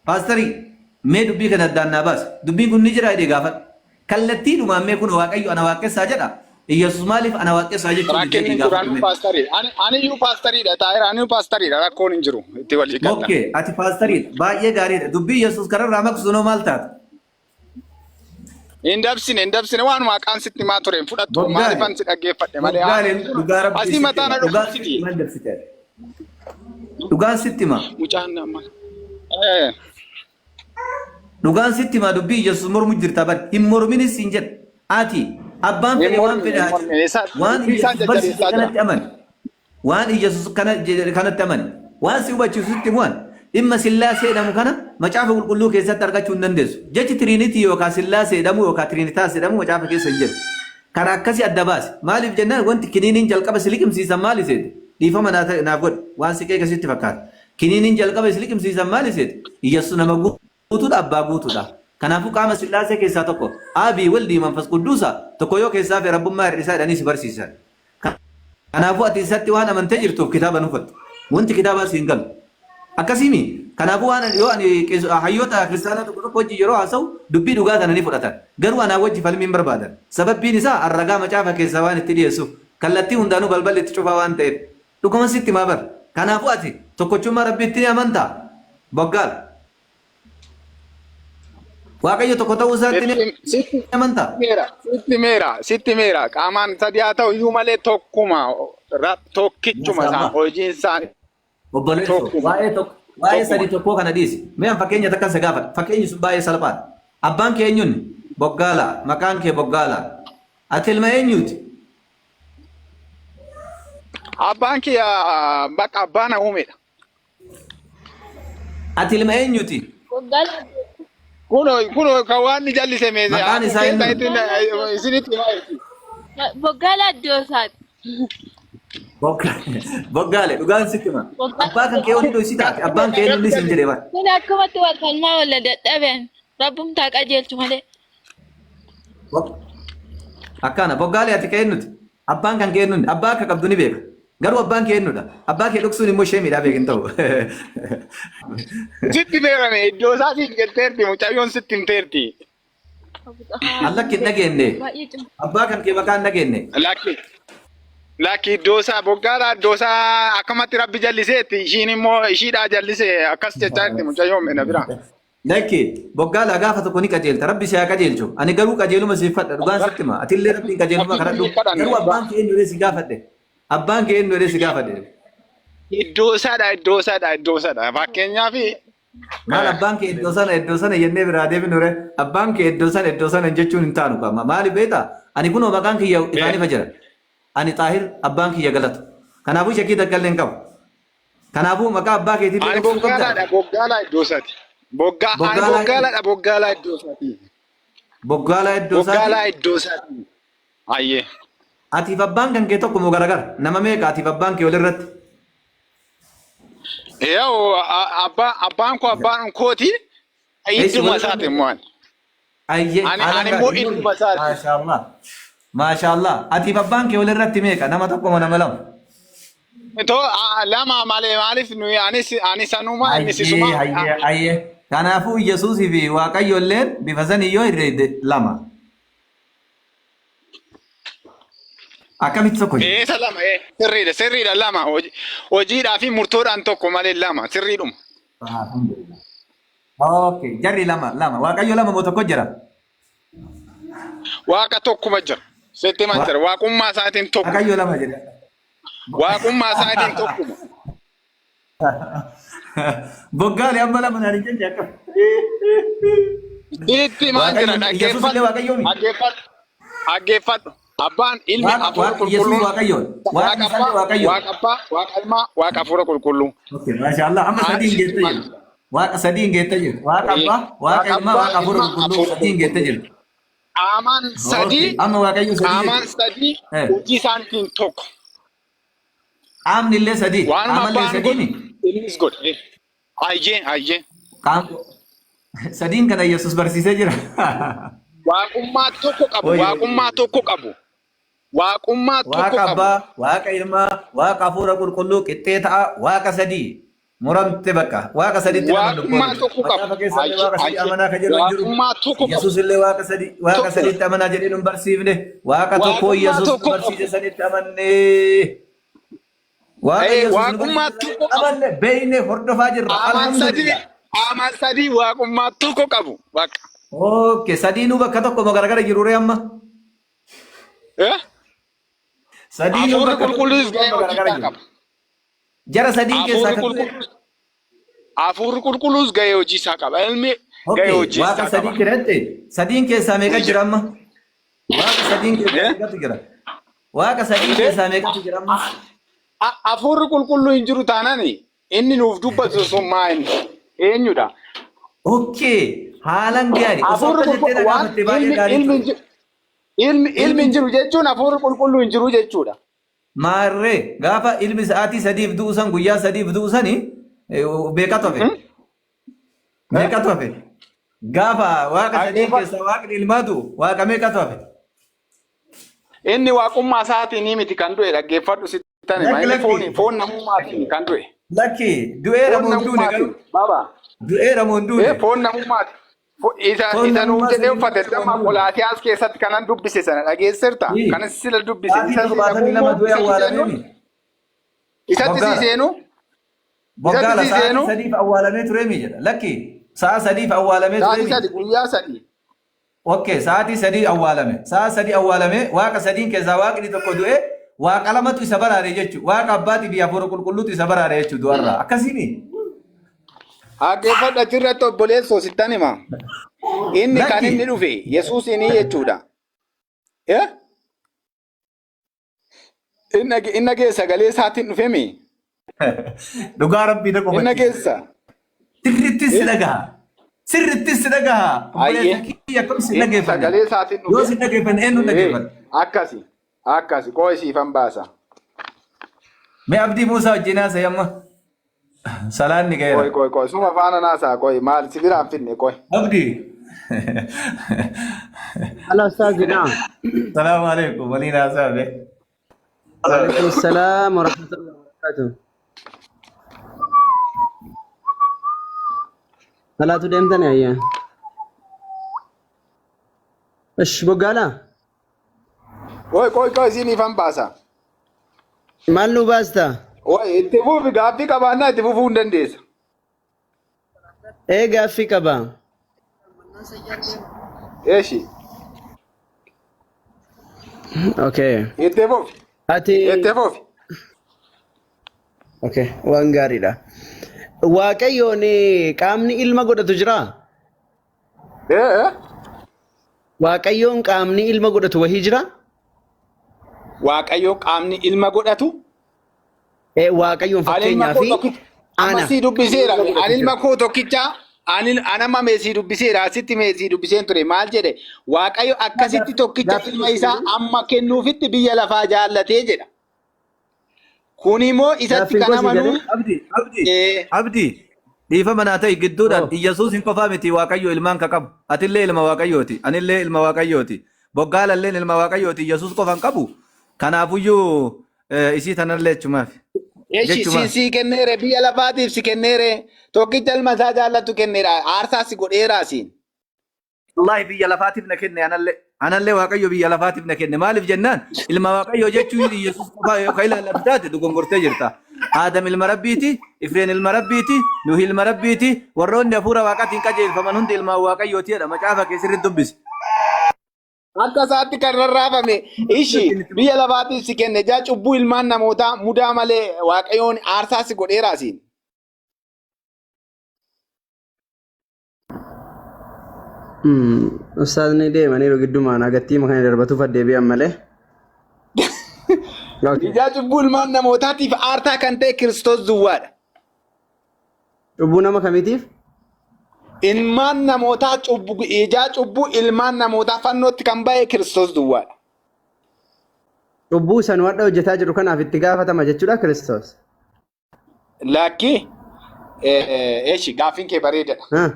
paastarii, mee dubbii kana addaan naa baasi. Dubbiin kun ni jiraa jedhee gaafadhu. Kallattiidhumaan mee kun Waaqayyo ana waaqessaa jedha. Iyyasuus maaliif ana waaqessaa jechuu dide Rakkinni jedhii hin jiru. gaafadhu Anuu mee. paastarii. Ani aniyyuu paastariidha. Taa'eera anuu paastariidha. Rakkoon hin jiru. Itti walii galla. Okay, ati paastariidha. Baay'ee gaariidha. Dubbii Yesuus kararraa maqsu noo maal taata? Hin dabsine hin dabsine waanuma haqaan sitti himaa ture hin fudhattu Boggaale. maaliifan si dhaggeeffadhe malee Boggaaleen dhugaa rabbii asii sitti mataa hima. na Dhugaan dhukkubsiti. sitti maal dabsite? Dhugaan sitti hima. Mucaan amma. Eh, Dhugaan sitti himaa dubbii Yesuus mormu jirta bar. Hin morminis siin jedha. Ati abbaan Hin fedhe waan mormine fedhe hin haa jedhu. mormine isaan Waan dubbii isaan Yesuus barsiise jajjabeessaa jira. kanatti amani. Waan Iyyasuus kana jedhe kanatti amani. Waan si hubachiisu sitti himu ani. Dhimma Sillaasee jedhamu kana Macaafa Qulqulluu keessatti argachuu hin dandeessu. Jechi Tiriinitii yookaa Sillaasee jedhamu yookaa Tiriinitaas jedhamu Macaafa keessa hin jiru. Kana akkasi adda baasi. Maaliif jennaan wanti kiniiniin jalqaba si liqimsiisan maali seete? Dhiifama naa ta'e naaf godhi. Waan si qeeqe sitti fakkaata. Kiniiniin jalqaba si liqimsiisan maali seete? Iyyasuus nama guutuudha, abbaa guutuudha. Kanaafuu qaama Sillaasee keessaa tokko. Aabii, Waldii, Manfas Qudduusa tokko yoo keessaa hafe Rabbummaa hir'isaa jedhanii si barsiisan. Kanaafuu ati isatti waan amantee jirtuuf kitaaba hin hubattu. Wanti kitaabaa si hin galu. Akkasii mii? Kanaafuu waan yoo ani hayyoota kiristaanaa tokko tokko wajjin yeroo haasa'u dubbii dhugaa tana ni fudhatan. Garuu anaa wajji falmii hin barbaadan. Sababbiin isaa an ragaa macaafa keessaa waan itti dhiyeessuuf. Kallattii hundaanuu balballi itti cufaa waan ta'eef. Dhuguman sitti himaa bar. Kanaafuu ati tokkochummaa Rabbiitti ni amantaa? Boggaal. Waaqayyo tokko ta'uu isaatti ni Sitti amantaa? meera, sitti meera, sitti meera. Qaamaan sadi haa ta'u iyyuu malee tokkuma, tokkichuma isaan Mashallah. hojiin isaanii Obboleessoo, tokkuma, waa'ee tokko waa'ee tokkuma. sadii tokkoo kana dhiisi. Mee an fakkeenya takkan si gaafadha. Fakkeenyi sun baay'ee salphaadha. Abbaan kee eenyuun? Boggaala. Maqaan kee Boggaala. Ati ilma eenyuuti? Abbaan kiyya bakka abbaa na uumedha. Ati ilma eenyuti? Waggaa Kunoo kunoo kan waan ni jallise meese Maqaan akkuma isaa keessa eenyu? itti isinitti himaa jirti. Boggaala iddoo isaati. Boggaale dhugaan sitti hima. Abbaa kan kee hundi si taate abbaan kee hundi siin jedhe bara. Kun akkumatti wal falmaa walla dadhabeen rabbumtaa qajeelchu malee. Akkana boggaale ati kee nuti. Abbaan kan kee eenyuun? Abbaa akka qabdu ni beeka. Garuu abbaan kee eenyudha? Abbaa kee dhoksuun immoo sheemiidha beek hin ta'u. Sitti beekame iddoo isaa siif jetteerti mucayyoon sitti himteerti. Allakki hin dhageenne. Baay'ee cima. Abbaa kan kee maqaa hin dhageenne. Lakki lakki iddoo isaa boggaadha iddoo isaa akkamatti rabbi jalliseetti ishiin immoo ishiidhaa jallise akkas jechaa jirti mucayyoon na bira. Lakki, Boggaalaa gaafa tokko ni qajeelta. Rabbi si haa qajeelchu. Ani garuu qajeeluma siif fadha. Dhugaan sitti hima. Atillee Rabbiin qajeeluma Rabbi kadhadhu. siif kadhanna. Garuu abbaan kee eenyu jedhee si gaafadhe. Abbaan kee eenyu jedhee si gaafadhe. Iddoo isaadha iddoo isaadha iddoo isaadha. Fakkeenyaaf Maal abbaan kee iddoo sana iddoo sana jennee biraa deebinu ree. Abbaan kee iddoo sana iddoo sana jechuun hin taanu qaba. Maali beektaa? Ani kunoo maqaan kiyya ifaan ifa jira. Ani Xaahir abbaan kiyya galata. Kanaafuu shakkii takka illee hin qabu. Kanaafuu maqaa abbaa keetiillee Ani dhoksuu qabdaa? boggaalaadha boggaalaa iddoo isaati. Boggaa ani Boggaalaa boggaalaadha boggaalaa iddoo isaati. Boggaalaa iddoo isaati. Boggaalaa iddoo isaati. Ayyee. Atiif abbaan kan kee tokko moo garagara? Nama meeqa atiif abbaan kee walirratti? Yaa'u abbaa abbaan koo abbaan kooti Eessi idduma walirra isaati immoo ani. Ayyee Ani haalaan ani immoo gaarii. idduma isaati. Maashaallah. Maashaallah. Atiif abbaan kee walirratti meeqa? Nama tokko moo nama lama? To lama malee maaliif nuyi anis ani sanuma inni Ayyee sisuma. ayyee ayyee. Kanaafuu Yesuusii fi Waaqayyo illeen bifa sanii yoo herreegde lama. Akkamitti tokko jedhu? Eessa lama ee sirriidha sirriidha lama hojiidhaa fi murtoodhaan tokko malee lama sirriidhuma. Alhamdulillah. Okay, jarri lama lama. Waaqayyo lama moo tokko jira? Waaqa tokkuma jira. Sitti himan jira. Waaqummaa isaatiin tokkuma. Waaqayyo lama jedha. Waaqummaa isaatiin tokkuma. Boggaale amma lama naan hin jenne akkam. Sitti himan jira. Waaqayyo Yesuus illee Dhaggeeffadhu. Waaqayyoo miti. Dhaggeeffadhu. Dhaggeeffadhu. Abbaan ilmi Waaqa hafuura waaqa Yesuus qulqulluun Waaqayyoon. Waaqa Waaqni isaallee abbaa, Waaqayyoon. Waaqa abbaa, Waaqa ilmaa, Waaqa hafuura qulqulluu. Okay, maashaallah amma Ani sadiin sitti geette himan jirtu. jira. Waaqa sadiin geette jirtu. Waaqa abbaa, Waaqa Waaqa ilmaa, abbaa, Waaqa hafuura ilmaa, qulqulluu hafuura sadiin geette qulqulluu. jirtu. Qaamaan Okay, sadii, amma Waaqayyo sadii qaamaan jechuudha. sadii, Eh, hojii isaaniitiin tokko. Qaamni illee sadii, Waanuma qaamallee abbaan sadii godhu, mi? ilmis godha. Ayyee, ayyee. Qaam sadiin kana Yesuus barsiisee jira. Waaqummaa tokko qabu. Oyi, oyi, Waaqummaa oyi. tokko qabu. Waaqummaa tokko Waaqa qabu. Abbaa, Waaqa Ilmaa, Waaqa Hafuura Qulqulluu qixxee ta'a, Waaqa sadii. Muramte bakka. Waaqa sadiitti naman Waaqummaa dubboon. tokko qabu. Macaafa keessallee Ayye, Waaqa sadii ayye. amanaa ka jedhu hin jiru. Waaqummaa tokko qabu. Yesuus illee Waaqa sadii, Waaqa Tokko. sadiitti amanaa jedhee nun barsiifne. Waaqa tokko Waaqummaa Yesuus nu tokko qabu. barsiise sanitti amannee. Waaqa Eh, Yesuus nu waaqummaa barsiise tokko sanitti qabu. amanne beekne hordofaa jirra. Aman sadii, Alhamdulillah. aman sadii waaqummaa tokko qabu. Waaqa. Okay, sadiinuu bakka tokko moo garagara jiru ree amma? Eh? Sadiinuu Hafuurri bakka tokko qulqulluus jiru gahee amma hojii garagara isaa jiru. qaba. Jara sadiin keessaa Hafuurri kan du'e. qulqulluus hafuurri qulqulluus gahee hojii isaa qaba. Ilmi gahee Okay, hojii waaqa isaa sadii qaba. kiratti sadiin keessaa meeqa jira amma? Waaqa sadiin keessaa Eh? meeqatu jira? Waaqa sadiin Eh? keessaa meeqatu jira amma? Hafuurri qulqulluu hin jiru taanaan inni nuuf dubbatu sun maa inni eenyudha? Okay, haalan gaarii. Osoo Hafuurri akka jettee qulqulluu na waan gaafatte baay'ee ilmi gaarii ilmi ture. hin jiru ilmi ilmi Ilmi hin jiru jechuun hafuurri qulqulluu hin jiru jechuudha. maarree gaafa ilmi sa'aatii sadiif du'u san guyyaa sadiif du'u sani meeqatu hafe? Hmm? Eh? Meeqatu hafe? Gaafa waaqa sadiin Dhaggeeffadhu. keessaa waaqni ilmaa du'u waaqa meeqatu hafe? Inni waaqummaa isaatiin miti kan du'e dhaggeeffadhu sittan hima. Lakki Inni lakki foon foon namummaatiin kan du'e. lakki du'eera Foon moo hin duune garuu namummaatiin baba. du'eera moo hin Eh, duune? foon namummaati. Isa Foon isa nuuf namummaa jedhee saniin uffate du'eera moo damma hin duune? Qolaasiyaas keessatti kanan dubbise sana dhageesserta. Ii. Kanan sila dubbise Sa'aatii isa si torbaatamii dhaquu lama immoo du'ee isatti awwaalamee seenu mi? isatti si Boggaala. seenu isatti Boggaala si sa'aatii seenu sadiif awwaalamee ture mi jedha. Lakki sa'a sadiif awwaalamee ture sa'aatii mi? sadi guyyaa sadi. Okay, sa'aatii sadii awwaalame. Sa'a sadii awwaalame waaqa sadiin keessaa waaqni tokko du'e waaqa lamatu isa baraare jechuudha. Waaqa abbaatii fi hafuura qulqulluutu isa baraare jechuudha du'arraa. Akkasiini. Dhaggeeffadhu achirratti obboleessoo sittan hima. Inni kan Lakki inni dhufe Yesuusinii jechuudha. Eh? Inni keessa sagalee isaatiin dhufe mi? Dhugaa rabbii na Inni qofachiise. keessa. Sirrittis si Eh? dhagaha. Sirrittis si dhagaha. Ayyee. Obboleessa kiyya akkam si Inni dhaggeeffanne? sagalee isaatiin Yoo dhufe. si dhaggeeffanne eenyuun Eh, dhaggeeffanne? akkasi. Akkasi. Qoo isiifan baasa. Mee Abdii Muusaa wajjin haasa'e amma. Salaanni Qoy ga'eera. qoy qoy. Suma faana naasaa qoy. Maal si biraan finne qoy. Abdii. Hello, Ustaz. Naam. Salaamu alaikum. Waliin haasa'a be. Waalaikum salam wa rahmatullahi wa barakatuh. Salaatu deemtani ayya. Ish boggaala. Qoy qoy qoy isiinifan baasa. Maal nu baasta? Qoy itti fufi gaaffii qabaannaa itti fufuu hin dandeessa. Ee gaaffii qaba. Eeshi. Okay. Itti fufi. Ati Itti fufi. Okay, waan gaariidha. Waaqayyoon qaamni ilma godhatu jiraa? Ee ee. Waaqayyoon qaamni ilma godhatu wahii jiraa? Waaqayyo qaamni ilma godhatu. Ee Waaqayyoon Ani ilma fakkeenyaa koo fi tokkicha. Amma ana sii dubbiseera. ilma godhatu Ani ilma jira. koo tokkicha. Ani anama mee sii dubbiseera. Asitti mee sii dubbiseen ture. Maal jedhe? Waaqayyo akkasitti tokkicha Gaaffii ilma isaa amma kennuufitti biyya lafaa jaallatee jedha. Kun immoo isatti Gaaffiin kan koo sii amanu galee? Abdi, Abdi, eh, Abdi. Dhiifama naa ta'i gidduudhaan Oh. Iyyasuus hin qofaa miti Waaqayyo ilmaan ka qabu. Atillee ilma Waaqayyooti. Anillee ilma Waaqayyooti. Boggaalalleen ilma Waaqayyooti. Iyyasuus qofa hin qabu. Kanaafuyyuu isii tanallee jechumaaf. Eshi si Jechumaaf. si kenneere biyya lafaatiif si kenneere tokkicha ilma isaa jaallatu kenneera aarsaa si godheeraa siin. Wallaahi biyya lafaatiif na kenne anallee. Anallee Waaqayyo biyya lafaatiif na kenne. Maaliif jennaan ilma Waaqayyo jechuun Yesuus qofaa yoo ka ilaallatu taate dogongortee jirta. Aadam ilma Rabbiiti, Ifreen ilma Rabbiiti, Nuhi ilma Rabbiiti, warroonni hafuura Waaqaatiin qajeelfaman hundi ilmaan Waaqayyooti jedha. Macaafa kee sirriitti dubbisi. Akka isaatti kan rarraafame ishi biyya lafaatiif si kenne jaa cubbuu ilmaan namootaa mudaa malee Waaqayyoon aarsaa si godheeraa siin. Ustaazni deemaniiru giddumaan agattii kana darbatuuf addeebi'an malee. Okay. Ijaa cubbuu ilmaan namootaatiif aarsaa kan ta'e Kiristoos duwwaadha. Cubbuu nama kamiitiif? Ilmaan namootaa cubbuu ijaa cubbuu ilmaan namootaa fannootti kan ba'e Kiristoos duwwaadha. Cubbuu san wadha hojjetaa jiru kanaaf itti gaafatama jechuudha Kiristoos. Lakki eeshi gaaffiin kee bareedadha. Ha.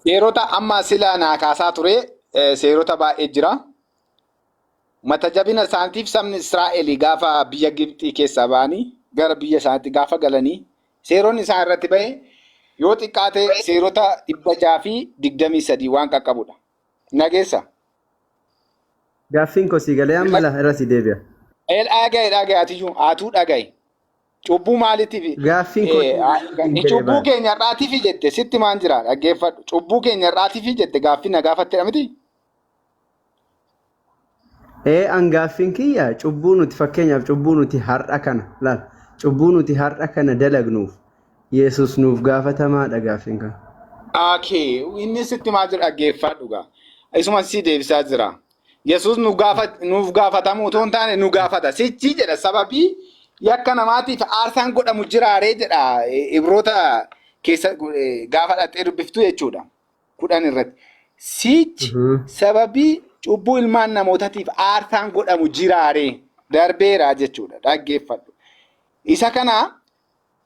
Seerota amma sila naa kaasaa ture seerota baay'ee jira. Mata jabina isaaniitiif sabni Israa'el gaafa biyya Gibxii keessaa ba'anii gara biyya isaaniitti gaafa galanii seeronni isaan irratti ba'e yoo xiqqaate seerota 623 waan qaqqabudha. Nageessa. Gaaffiin koo sii galee amma la irra sii deebi'a. El dhagaye dhagaye atiyyuu atuu dhagaye. Cubbuu maaliitiif? Gaaffiin koo sii galee Cubbuu baala. keenya har'aatiif jette sitti maan jira dhaggeeffadhu. Cubbuu keenya har'aatiif jette gaaffii na gaafattedha miti? Ee an gaaffiin kiyya cubbuu nuti fakkeenyaaf cubbuu nuti har'a kana laal cubbuu nuti har'a kana dalagnuuf Yesus nuuf gaafatamaadha gaaffiin kana. Okay, inni sitti maa jira dhaggeeffadhu gaa. Isuma si deebisaa jira. Yesuus nu gaafa nuuf gaafatamuu otoo hin taane nu gaafata. Sichi jedha sababii yakka namaatiif aarsaan godhamu jiraaree jedha Ibroota keessa gaafa dhaqxee dubbiftu jechuudha. 10 irratti. Sichi sababii cubbuu ilmaan namootatiif aarsaan godhamu jiraaree darbeera jechuudha. Dhaggeeffadhu. Isa kana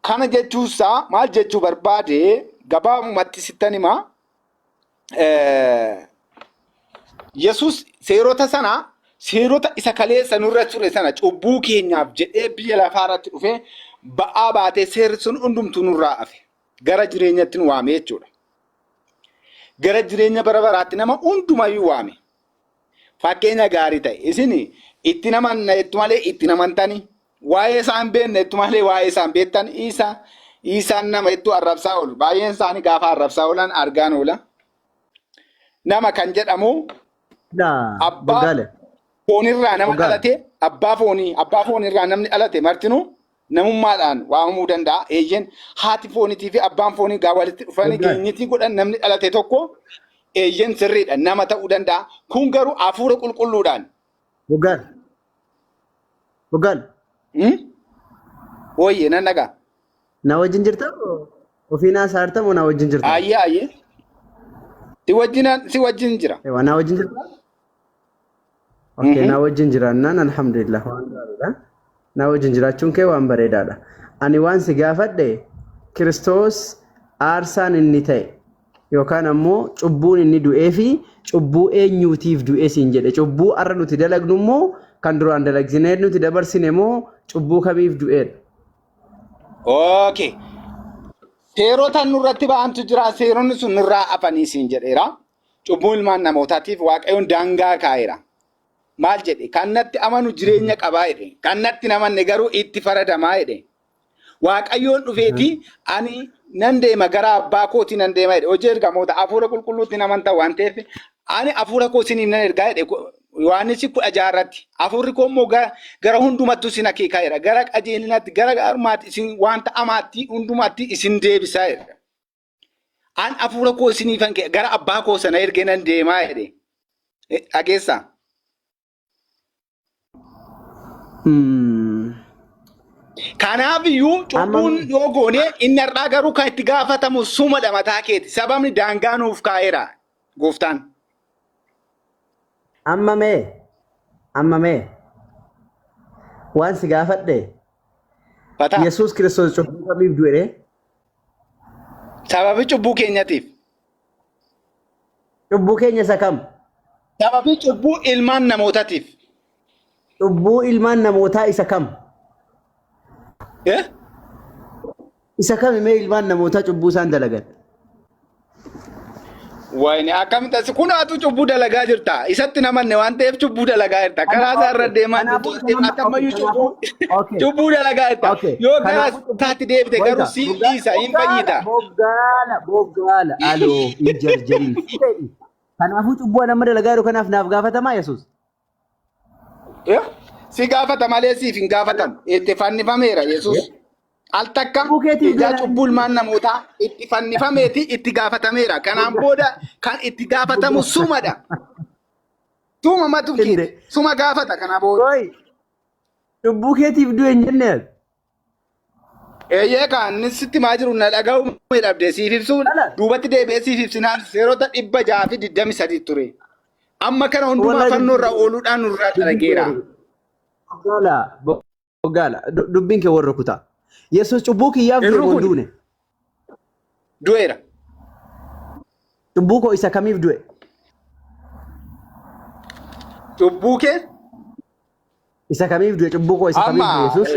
kana jechuunsaa maal jechuu barbaade gabaabumatti sittan hima. Yesuus seerota sana seerota isa kaleessa nurra ture sana cubbuu keenyaaf jedhee biyya lafaa irratti dhufee ba'aa baatee seerri sun hundumtuu nurraa hafe. Gara jireenyatti nu waame jechuudha. Gara jireenya bara baraatti nama hundumayyuu waame. Fakkeenya gaarii ta'e. Isin itti namanna jettu malee itti namantani. Waa'ee isaa hin beekne jettu malee waa'ee isaa hin beektan. Isa isaan nama jettu arrabsaa oolu. Baay'een isaanii gaafa arrabsaa oolan argaan oola. Nama kan jedhamu Laa abbaa Boggaale. foonirraa nama Boggaale. dhalate abbaa foonii abbaa foonirraa namni dhalate martinuu namummaadhaan waamamuu danda'a. Eeyyeen haati foonitii fi abbaan foonii gaa walitti dhufanii Boggaale. geenyitii godhan namni dhalate tokko eeyyeen sirriidha nama ta'uu danda'a. Kun garuu hafuura qulqulluudhaan. Boggaale. Boggaale. Hmm? Ooyyee nan dhagaa. Na wajjin jirta moo ofiin haasaa moo na wajjin jirta? Ayyee ayyee. Si wajjin jira. Ewa na wajjin jirta? Okay, na wajjin jiraannaan alhamdulillah waan gaariidha. Na wajjin jiraachuun kee waan bareedaadha. Ani waan si gaafadhe Kiristoos aarsaan inni ta'e yookaan ammoo cubbuun inni du'ee fi cubbuu eenyuutiif du'e siin jedhe. Cubbuu har'a nuti dalagnu immoo kan duraan dalagsinee nuti dabarsine moo cubbuu kamiif du'eedha? Okay. Seerota nurratti ba'antu jira. Seeronni sun nurraa hafanii siin jedheera. Cubbuu ilmaan namootaatiif Waaqayyoon daangaa kaa'eera. Maal jedhe? Kan natti amanu jireenya qabaa jedhe. Kan natti hin amanne garuu itti faradamaa jedhe. Waaqayyoon dhufeeti ani nan deema gara abbaa kootii nan deema jedhe. Hojii ergamoota hafuura qulqulluutti hin amantan waan ta'eef ani hafuura koo isiniif nan ergaa jedhe. Yohaannis 16 irratti. Hafuurri koo immoo gara hundumattuu isin akeekaa jedha. Gara qajeelinaatti, gara gaarummaatti isin wanta amaatti hundumaatti isin deebisaa jedha. An hafuura koo isiniifan gara abbaa koo sana ergee nan deemaa jedhe. Dhageessaa? Kanaaf iyyuu Amma cubbuun yoo goone inni har'aa garuu kan itti gaafatamu sumadha mataa keeti. Sababni daangaa nuuf kaa'eera gooftaan. Amma mee amma mee waan si gaafadhe Fataa. Yesuus Kiristoos cubbuu kamiif du'e ree? Sababii cubbuu keenyatiif. Cubbuu keenya isa kam? Sababii cubbuu ilmaan namootatiif. Cubbuu ilmaan namootaa isa kam? Eh? Isa kami mee ilmaan namootaa cubbuu isaan dalagan? Wayne akkamitti as kun atu cubbuu dalagaa jirta. Isatti namanne waan ta'eef cubbuu dalagaa jirta. Karaa isaa irra deemaa jirtu waan ta'eef ati ammayyuu cubbuu cubbuu dalagaa jirta. Yoo gara isaatti deebite garuu si dhiisa hin fayyita. Boggaala boggaala aloo hin jarjarin. Kanaafuu cubbuu ani amma dalagaa jiru kanaaf naaf gaafatamaa Yesuus. Si gaafata malee siif hin gaafatamu. Itti fannifameera Yesuus. Al takka Cubbuu keetiif ijaa gara- cubbuu ilmaan namootaa itti fannifameeti itti gaafatameera. Kanaan booda kan itti gaafatamu sumadha. Suma matu keeti. Inde. Suma gaafata kana booda. Qoy cubbuu keetiif du'e hin jenne ati. Eeyyee kaan inni sitti maa jiru na dhaga'uu dhabde siif ibsuu Dhala. duubatti deebi'ee siif ibsinaan seerota 623 ture. Amma kana hundumaa Wallahi fannoo irra ooluudhaan nurraa xarageera. Boggaala boggaala dubbiin kee warra kutaa. Yesuus cubbuu kiyyaaf Hin du'e moo hin rukune. duune? Du'eera. Cubbuu koo isa kamiif du'e? Cubbuu kee Isa kamiif du'e? Cubbuu koo isa kamiif amma du'e Yesuus?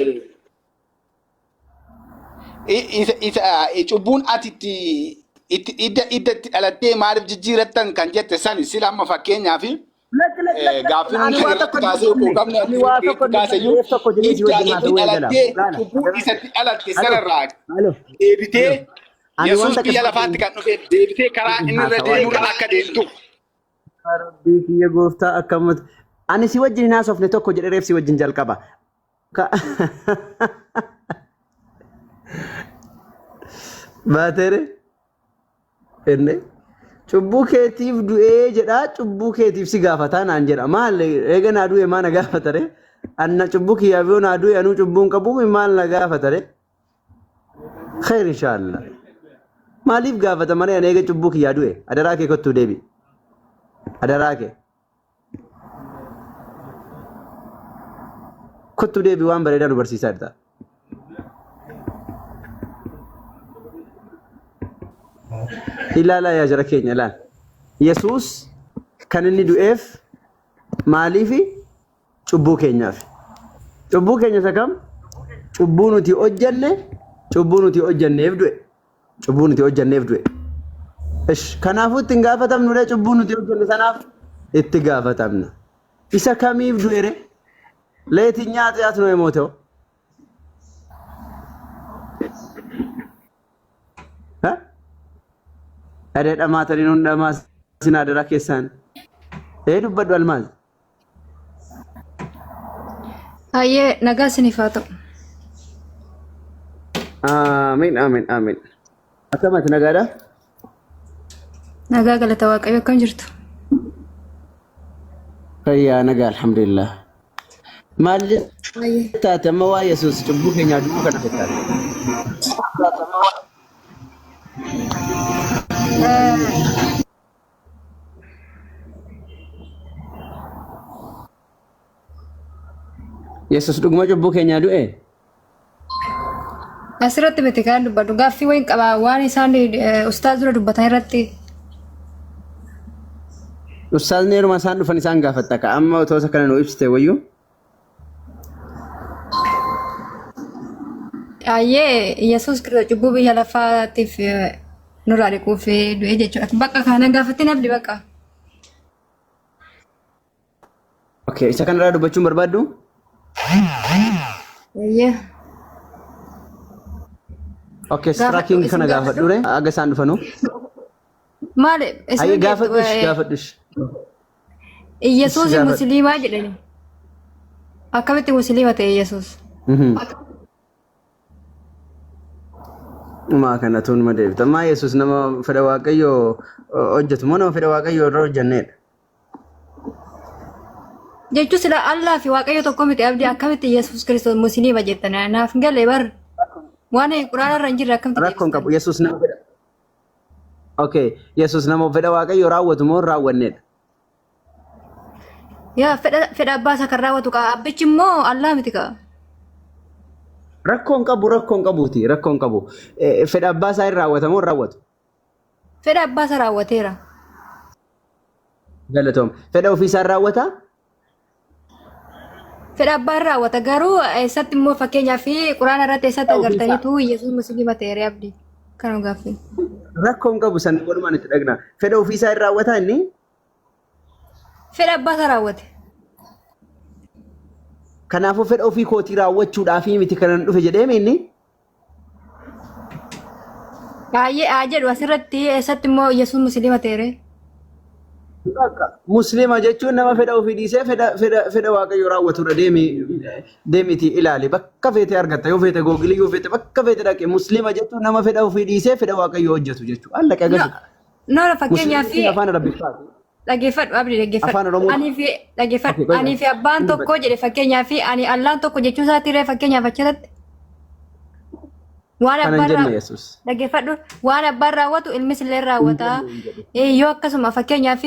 Isa cubbuun ati itti itti idda idda itti dhalattee maaliif jijjiirattan kan jette sani sila amma fakkeenyaaf Lakki lakki lakki lakki gaaffii ani nuti waa irratti tokko hin kaasee dubbanne. quuqamne Ani waa tokko hin dubbanne. kaaseyyuu Reef tokko jedhee si idda wajjin itti haasa'uu eegala. dhalattee Laala. cubbuu isatti dhalatte Halo. sanarraa Halo. deebitee Halo. Ani Yesuus wanta biyya akkasii lafaatti kan dhufeef deebitee karaa wajjin inni irra haasa'uu deemurra eegala. akka deemtuuf. Rabbii kiyya gooftaa akkamatti. Ani si wajjin hin haasofne tokko jedhee reef si wajjin jalqaba. Baateere inni cubbuu keetiif du'ee jedhaa cubbuu keetiif si gaafataa naan jedha. Maal eega naa du'e maa na gaafatare? Anna cubbuu kiyyaaf yoo naa du'e anuu cubbuu hin qabu maal na gaafatare? Khayr inshaallah. Maaliif gaafata malee ani eega cubbuu kiyyaa du'e? Adaraa kee kottuu deebi. Adaraa kee. Kottuu deebi waan bareedaa nu barsiisaa jirta. Ilaalaa yaa jara keenya ilaal. Yesuus kan inni du'eef maaliifi? Cubbuu keenyaaf. Cubbuu keenya isa kam? Cubbuu nuti hojjenne, cubbuu nuti hojjenneef du'e. Cubbuu nuti hojjenneef du'e. Ish, kanaafuu itti hin gaafatamnu ree cubbuu nuti hojjenne sanaaf itti gaafatamna. Isa kamiif du'e ree? Leetinyaa xiyaat ነው የሞተው? Ha? Adee dhamaatanii nun dhamaasin adaraa keessaan. Ee dubbadhu almaaz. Hayyee nagaa isiniif haa ta'u. Amiin amiin amiin. Akkam ati nagaadha? Nagaa galata Waaqayyo akkam jirtu? Fayyaa nagaa alhamdulillah. Maal Hayyee. taate amma waa Yesuus cubbuu keenyaa du'uu kana fakkaata. Yesuus dhuguma cubbuu keenyaa du'e? Asirratti miti kan dubbadhu gaaffii wayiin qaba waan isaan ustaaz dura dubbatan irratti. Ustaazni yeruma isaan dhufan isaan gaafatta ka amma otoo isa kana nu ibsite wayyuu. Ayyee Yesuus Kiristoos cubbuu biyya lafaatiif nurraa dhiquuf du'e jechuudha. Bakka kana gaafattee nabdi bakka. Okay, isa kanarraa dubbachuun barbaaddu? Ayyee. Okay, Gaafadhu straaking isin kana gaafadhu. gaafadhu re aga isaan dhufanu. Maali isin Ayyee jettu gaafadhush gaafadhush. Ish Yesuus gaafadhu. musliimaa jedhani. Akkamitti musliima ta'e Yesuus? Maa kana tuun ma deebita. Maa Yesuus nama fedha Waaqayyoo hojjetu moo nama fedha Waaqayyoo irra hojjenneedha? Jechuun sila Allah fi Waaqayyo tokko miti abdii akkamitti Yesuus Kiristoos musliima jettan naaf hin galle bar waan quraana irra hin jirre akkamitti Rakkoon deebistan? qabu Yesuus nama fedha. Okay, Yesuus nama fedha Waaqayyoo raawwatu moo hin raawwanneedha? Yaa fedha fedha abbaa isaa kan raawwatu qaba abbichi immoo Allah miti qaba. Rakkoon qabu rakkoon qabuuti rakkoon qabu. Fedha abbaa isaa hin raawwata moo hin raawwatu? Fedha abbaa isaa raawwateera. Galatoom. Fedha ofii isaa hin raawwata? Fedha abbaa hin raawwata garuu eessatti immoo fakkeenyaaf quraana irratti eessatti Fedha ofii isaa. agartaniitu Yesuus musliima ta'eera abdii kana gaaffii. Rakkoon qabu san walumaan itti dhaqna. Fedha ofii isaa hin raawwataa inni? Fedha abbaa isaa raawwate. Kanaafuu fedha ofii kootii raawwachuudhaafii miti kanan dhufe jedheemi inni? Baay'ee haa jedhu asirratti eessatti immoo Yesuus musliima ta'eera. Bakka Muslima jechuun nama fedha ofii dhiisee fedha fedha fedha Waaqayyoo raawwatudha. Deemi deemiti ilaali bakka feete argatta yoo feete googilii yoo feete bakka feete dhaqe Muslima jechuun nama fedha ofii dhiisee fedha Waaqayyoo hojjetu jechuudha. Allaqe No, agarsiisa. no Muslima fakkeenyaaf jechuun afaan Arabiffaati. dhaggeeffadhu abdii dhaggeeffadhu. Afaan Oromoo. Ani fi Okay, dhaggeeffadhu qoy ani fi abbaan hin tokko dubbadhu. jedhe fakkeenyaaf ani Allaan tokko jechuu isaatti irree fakkeenyaaf achirratti waan Kana hin abbaan jenne raawwatu Yesuus. dhaggeeffadhu waan abbaan raawwatu ilmis illee Hin raawwata. jenne hin jedhu. Yoo akkasuma fakkeenyaaf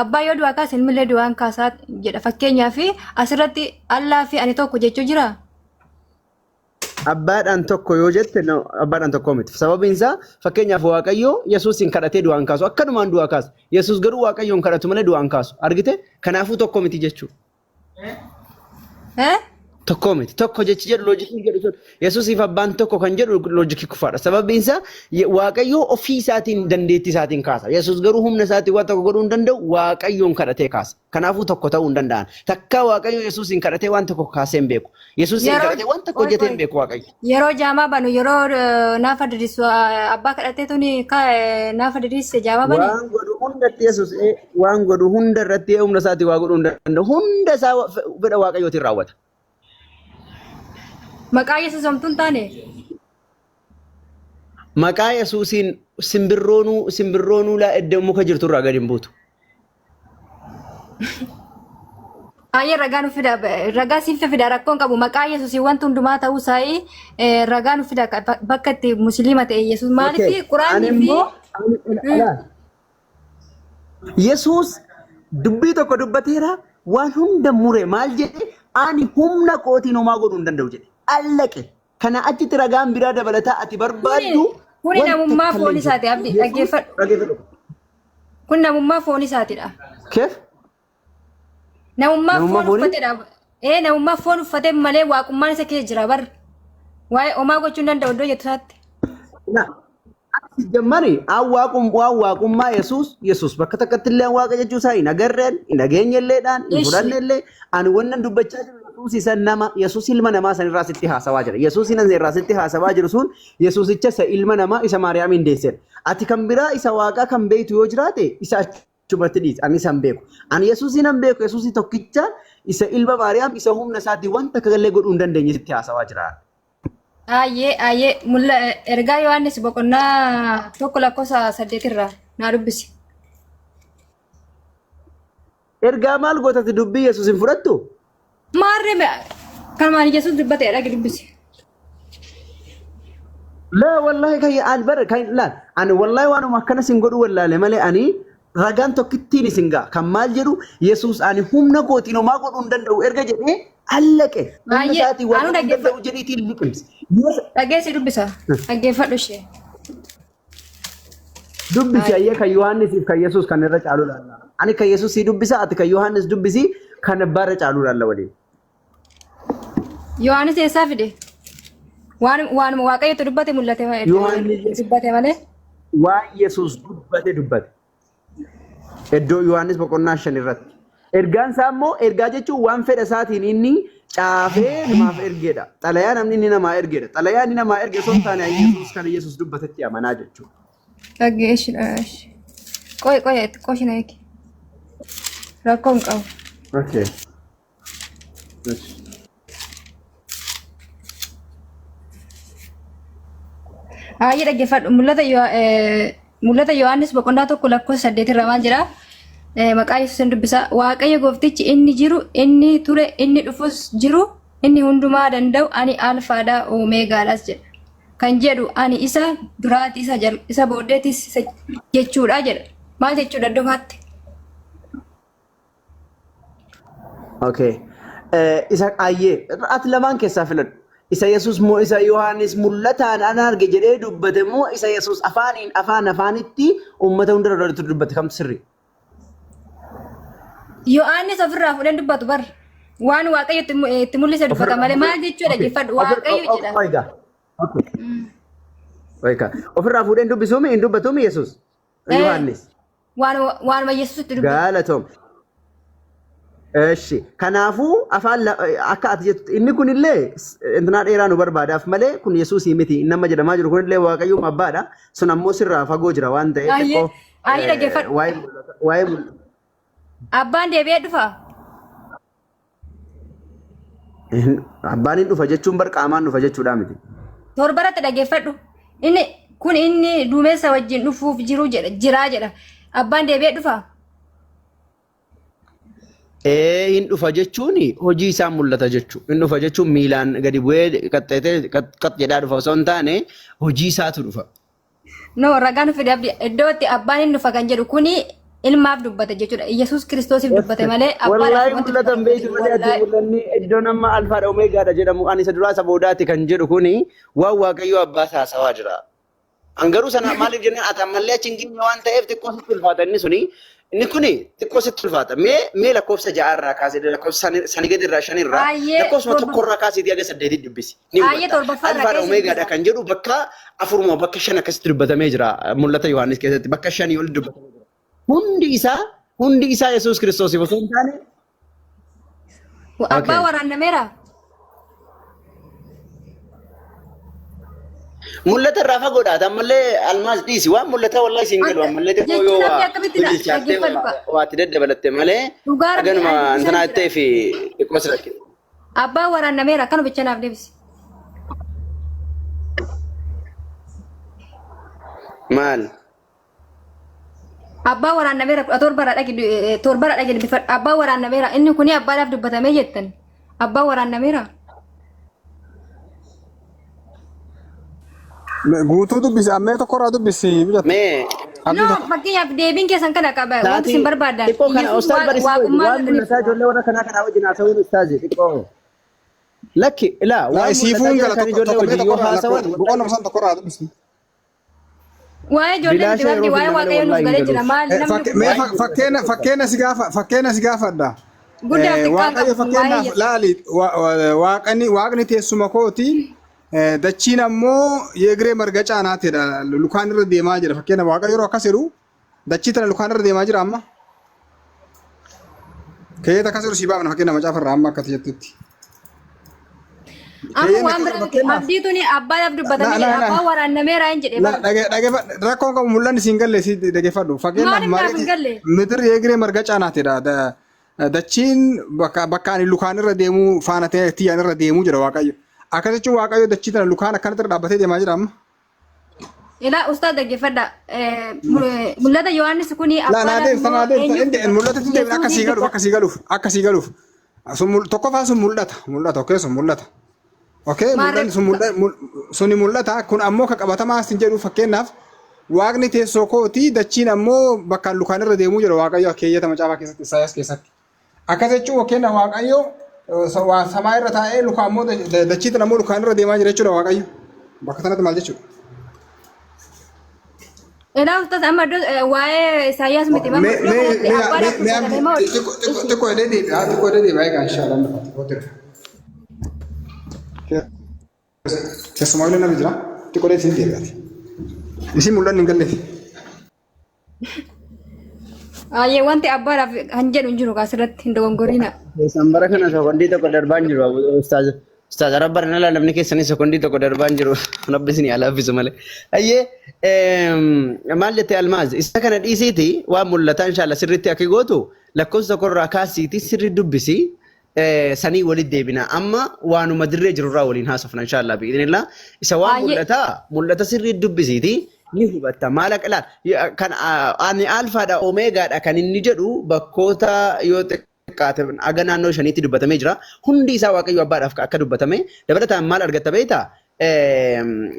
abbaa yoo du'aa kaase ilmi illee du'aan kaasaa jedha fakkeenyaaf asirratti Allaa fi ani tokko jechuu jira. Abbaadhaan tokko yoo jette no, abbaadhaan tokko miti. Sababiin isaa fakkeenyaaf Waaqayyo Yesuusin kadhatee du'aan kaasu akkanumaan du'aa kaasa. Yesuus garuu Waaqayyoon kadhatu malee du'aan kaasu. Argite? Kanaafuu tokko miti jechuudha. Eh? Tokko miti. Tokko jechi jedhu loojikiin jedhu sun Yesuusiif abbaan tokko kan jedhu loojikii kufaadha. Sababiin isaa Waaqayyo ofii isaatiin dandeettii isaatiin kaasa. Yesuus garuu humna isaatiin waan tokko godhuu hin danda'u Waaqayyoon kadhatee kaasa. Kanaafuu tokko ta'uu hin danda'an. Takkaa Waaqayyo Yesuusiin kadhatee waan tokko kaasee hin beeku. Yesuusiin Yeroo kadhatee waan tokko qoy hojjetee qoy hin beeku Waaqayyo. yeroo jaamaa banu yeroo naafa diriirsu abbaa kadhatee tuni naafa diriirse jaamaa bane. Waan godhu hundatti Yesuus waan godhu hunda irratti humna isaatiin waa godhuu hin danda'u. Hunda isaa fedha Waaqayyootiin raawwata. Maqaa Yesuus homtuu hin taane. Maqaa Yesuusiin simbirroonuu simbirroonuu laa iddoo muka jirtu irraa gadi hin buutu. Baay'ee ragaa nu fida ragaa siif fida rakkoon qabu maqaa Yesuusiin wanti hundumaa ta'uu isaa ragaa nu fida bakka itti musliima ta'e Yesuus Okay. maaliif Ani quraanni fi immoo ani- Yesuus dubbii tokko dubbateera waan hunda mure maal jedhe ani humna kootiin homaa godhuu hin danda'u jedhe. Allaqe. Kana achitti ragaan biraa dabalataa ati kuni barbaaddu kuni wanta namummaa takka illee foon hin jiru. isaati abdi Yesuus dhaggeeffadhu dhaggeeffadhu. kun namummaa foon isaatidha. Keef Namummaa namummaa foon foonii? uffatedha. Ee namummaa foon uffatee malee waaqummaan isa keessa jira bar. Waa'ee homaa gochuu hin danda'u iddoo jettu isaatti. Na ati jammari aan waaqum waan waaqummaa Yesuus Yesuus bakka takkatti illee waaqa jechuu isaa hin agarreen hin dhageenye illeedhaan hin Ishi. fudhanne illee ani wannan dubbachaa jiru Yesuus isa nama Yesuus ilma namaa san irraa sitti haasawaa jira. Yesuus inni irraa sitti haasawaa jiru sun Yesuusicha isa ilma namaa isa Maariyaamiin deessedha. Ati kan biraa isa waaqaa kan beektu yoo jiraate isa achumatti dhiisi. Ani isa hin beeku. Ani Yesuusin hin beeku. Yesuusi tokkicha isa ilma Maariyaam isa humna isaatiin wanta akka illee godhuu hin dandeenye sitti haasawaa jira. Ayyee ayyee mulla ergaa Yohaannis boqonnaa 1 lakkoofsa 8 irraa naa dubbisi. Ergaa maal gootati dubbii Yesuus hin fudhattu? Maarree kanumaan Yesuus dubbate dhaqi dubbisi. Laa wallahi kan an bara kan laal ani wallahi waanuma akkana sin godhu wallaale malee ani ragaan tokkittiin isin ga'a kan maal jedhu Yesuus ani humna kootiin homaa godhuu hin danda'u erga jedhee allaqe humna Baay'ee isaatiin waa anuu godhuu hin danda'u dhaggeeffadhu. jedhiitiin liqimse. Yoo Dhageessi dubbisa. Dhaggeeffadhu ishee. Dubbisi ayyee kan Yohaannisiif kan Yesuus kan irra caalu laalla. Ani kan Yesuus sii dubbisa ati kan Yohaannis dubbisi kan abbaa irra caalu laalla waliin. Yohaannis eessaa fide? Waan waanuma Waaqayyotu dubbate mul'ate Yohaannis dubbate malee. waan Yesuus dubbate dubbate. Iddoo Yohaannis boqonnaa 5 irratti. Ergaan isaa immoo ergaa jechuun waan fedha isaatiin inni caafee namaaf ergeedha. Xalayaa namni inni namaa ergeedha. Xalayaa inni namaa erge osoo hin taane Yesuus kan Yesuus dubbatetti amanaa jechuudha. Dhaggeessi Qoy qoy xiqqoo isheen eegi. Rakkoo hin qabu. Okay. Baay'ee dhaggeeffadhu. Mul'ata Yohaannis boqonnaa 1 lakkoofsa 8 irraa maal jedha? Maqaa Yesuusin dubbisa. Waaqayyo gooftichi inni jiru, inni ture, inni dhufus jiru, inni hundumaa danda'u ani Alfaadha Omeegaadhas jedha. Kan jedhu ani isa duraati isa isa booddeetis isa jechuudha jedha. Maal jechuudha iddoo kanatti? Okay. Isa ayyee ati lamaan keessaa filadhu. Isa Yesuus moo isa Yohaannis mul'ataan ana arge jedhee dubbate moo isa Yesuus afaaniin afaan afaanitti uummata hunda duratti dubbate kamtu sirrii? Yohaannis ofirraa fuudhee dubbatu bar. Waan Waaqayyo itti mul'ise dubbata malee maal jechuudha dhaggeeffadhu Waaqayyo jedha. Oiga. Oiga. Ofirraa fuudhee hin dubbisuumi hin dubbatuumi Yesuus. Yohaannis. Waanuma Yesuus itti dubbate. Galatoom. Eshi. Kanaafuu afaan akka ati jettu inni kunillee intinaa dheeraa nu barbaadaaf malee kun Yesuusii miti. Inni amma jedhamaa jiru kunillee Waaqayyooma abbaadha. Sun ammoo sirraa fagoo jira waan ta'eef Baay'ee xiqqoo baay'ee dhaggeeffadhu. waa'ee waa'ee Abbaan deebi'ee dhufa. Abbaan hin dhufa jechuun bar qaamaan dhufa jechuudha miti. Torbarratti dhaggeeffadhu. Inni kun inni duumessa wajjin dhufuuf jiru jedha jiraa jedha. Abbaan deebi'ee dhufa. Ee hin dhufa jechuun hojii isaa mul'ata jechuudha. Hin dhufa jechuun miilaan gadi bu'ee qaxxeetee qax jedhaa dhufa osoo hin taane hojii isaatu dhufa. No ragaan fide abdi iddoo itti abbaan hin dhufa kan jedhu kuni Ilmaaf dubbate jechuudha. Yesuus Kiristoosiif dubbate malee abbaadhaaf Wallaahi wanti mul'atan dubbate beektu miti. malee ati Wallaahi. mul'anni iddoon amma alfaadha omeegaadha jedhamu ani isa duraa isa boodaati kan jedhu kuni waan Waaqayyo abbaa haasawaa jira. An garuu sana maaliif jennaan ati ammallee achi hin geenye waan ta'eef xiqqoo sitti ulfaata inni suni. Inni kuni xiqqoo sitti ulfaata. Mee mee lakkoofsa ja'arraa kaasee lakkoofsa sani gadi irraa shanirraa Baay'ee lakkoofsuma torba tokkorraa kaaseetii haga saddeetii dubbisi. Ni baay'ee hubatta. torbaffaarraa Alfaadha keessa omeegaadha dubbisa. kan jedhu bakka afuruma bakka shan akkasitti dubbatamee jira mul'ata Yohaannis keessatti bakka shanii ol dubbatamee jira. Hundi isaa Yesuus Kiristoosiif osoo hin taane Abbaa okay. waraannameera. Mul'ata irraa fagoodha. Ati ammallee almaas dhiisi. Waan mul'ata wallahi siin galu Akka ammallee xiqqoo jechuun yoo namni waa akkamitti na bilchaattee dhaggeeffadhu ka. waa itti daddabalatte malee Dhugaa rabbi haganuma ani dubbisaan intanaa jira. ta'ee fi xiqqoo si rakkisa. Abbaa waraannameera akkana bicha naaf deebisi. Maal? Abbaa waraannameera 17 irraa dhaqi torba irraa dhaqi dubbifadhu. Abbaa waraannameera inni kuni abbaadhaaf dubbatamee jettan. Abbaa waraannameera. Guutuu dubbisi ammee tokkorraa dubbisi bijatta. Mee Abdii No, tokko. fakkeenyaaf deebiin keessan kana qaba wanti sa'aatii isin barbaadan. xiqqoo kana Yesuus ustaaz barisii wajjin waaqummaa waan irratti ni mul'ataa ijoollee warra kanaa kanaa wajjin haasa'uun ustaazi xiqqoo. Lakki ilaa Laa waan isiifuu mul'ataa hin jira gala kan tokko ijoollee tokko mee wajjin yoo tokkorraa haasawan lakkoo boqonnaa san tokkorraa dubbisi. Waa'ee ijoollee miti bilaasha babdi yeroo waa'ee finna malee waaqayyo nuuf wallahi hin galee jira. galuuf. Maali namni kun Mee fakkeenya fakkeenya si gaafa fakkeenya si gaafadha. guddaaf xiqqaan Waaqayyo qabu waa'ee fakkeenyaaf Yesuus. laali waaqni waaqni teessuma kooti dachiin ammoo yeegiree marga caanaatidha lukaan irra deemaa jira fakkeenyaaf waaqayyo yeroo akkas jedhu dachii tana lukaan irra deemaa jira amma. Keeyyata akkas jedhu si baafna fakkeenya macaafa irraa amma akkati jettutti. Amma Keeyyata waan akkas biraa miti. fakkeenyaaf Abdii tuni abbaadhaaf na dubbatamee na jedhe. na Abbaa waraannameera hin jedhe La bara. dhaggeeffadhu rakkoon qabu mul'anni siin galle si dhaggeeffadhu fakkeenyaaf Maaliif naaf hin mareeti galle? midir eegiree marga caanaatidha. Dachiin bakka bakka ani lukaan irra deemuu faana ta'e tiyyaan irra deemuu jira Waaqayyo. Akkas jechuun Waaqayyo dachii tana lukaan akkanatti irra dhaabbatee deemaa jira amma. Ilaa ustaaz dhaggeeffadha. Mul'ata Yohaannis kuni Laa naa abbaadhaaf deebisa immoo naa deebisa eenyuuf inni dubbata? mul'ata itti deebina akka sii Yesuusiif galuuf dubbata. akka sii galuuf akka sii galuuf. Sun tokkoffaa sun mul'ata mul'ata okee sun mul'ata. Okee Maarree mul'anni sun suni mul'ata kun ammoo ka qabatamaa sin jedhu fakkeenyaaf waaqni teessoo kooti dachiin ammoo bakka lukaan irra deemuu jira Waaqayyo keeyyata macaafaa keessatti Isaayyaas keessatti. Akkas jechuun fakkeenyaaf Waaqayyo waa samaa irra taa'ee lukaan ammoo dachii tana ammoo lukaan irra deemaa jira jechuudha Waaqayyo. Bakka sanatti maal jechuudha? Ilaa ustaaz amma iddoo waa'ee Isaayyaas miti. Amma Mee iddoo mee kanatti mee abbaadhaaf mee dubbatame moo xiqqoo xiqqoo xiqqoo jedhee deebi'a xiqqoo jedhee deebi'a egaa inshaallah lafa xiqqoo jira. Keessumaa illee namni jira xiqqoo jedhee isin deebi'aati. Isin mul'anni hin galleef. Ayyee wanti abbaadhaaf kan jedhu hin jiru asirratti hin dogongorina. Keessan bara kana sekondii tokko darbaa hin jiru. Ustaaz Ustaaz Arabba na laa namni keessanii sekondii tokko darbaa hin jiru. Rabbi isin haa laaffisu malee. Ayyee maal jette Almaaz isa kana dhiisiiti waan mul'ataa inshaalla sirriitti akka gootu lakkoofsa tokkorraa kaasiiti sirri dubbisi. Sanii walitti deebina. Amma waanuma dirree jirurraa waliin haasofna inshaalla bi'idhnillah. Isa waan mul'ataa mul'ata sirrii dubbisiiti ni hubatta. Maal akka laal kan ani alfaadha omeegaadha kan inni jedhu bakkoota yoo xiqqaate aga naannoo shaniitti dubbatamee jira. Hundi isaa Waaqayyo abbaadhaaf akka dubbatame dabalataan maal argatta beektaa?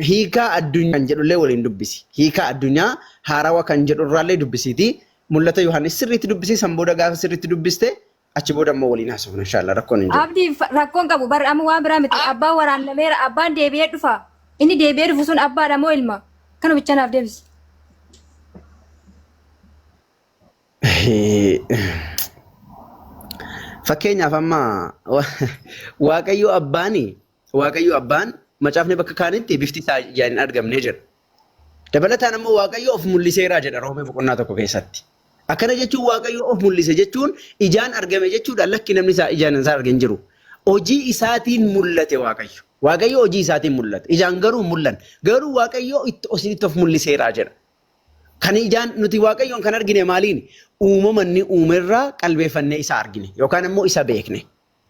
Hiikaa addunyaa kan jedhullee waliin dubbisi. Hiikaa addunyaa haarawa kan jedhurraallee dubbisiiti. Mul'ata Yohaannis sirriitti dubbisi. San booda gaafa sirriitti dubbiste achi booda immoo waliin haasofna inshaalla rakkoon hin jiru. Abdii rakkoon qabu bar amma waan biraa miti. Abbaan waraannameera abbaan deebi'ee dhufa. Inni deebi'ee dhufu sun abbaadha moo ilma? Kana bicha naaf deebisi. Fakkeenyaaf amma Waaqayyo abbaani Waaqayyo abbaan macaafni bakka kaanitti bifti isaa ijaan hin argamne jedha. Dabalataan ammoo Waaqayyo of mul'iseeraa jedha Roomee boqonnaa tokko keessatti. Akkana jechuun Waaqayyo of mul'ise jechuun ijaan argame jechuudha lakki namni isaa ijaan isaa arge hin jiru. Hojii isaatiin mul'ate Waaqayyo. Waaqayyo hojii isaatiin mul'ate. Ijaan garuu hin mul'anne. Garuu Waaqayyo itti isinitti of mul'iseeraa jedha. Kan ijaan nuti Waaqayyoon kan argine maaliin? Uumama inni uumerraa qalbeeffannee isa argine yookaan immoo isa beekne.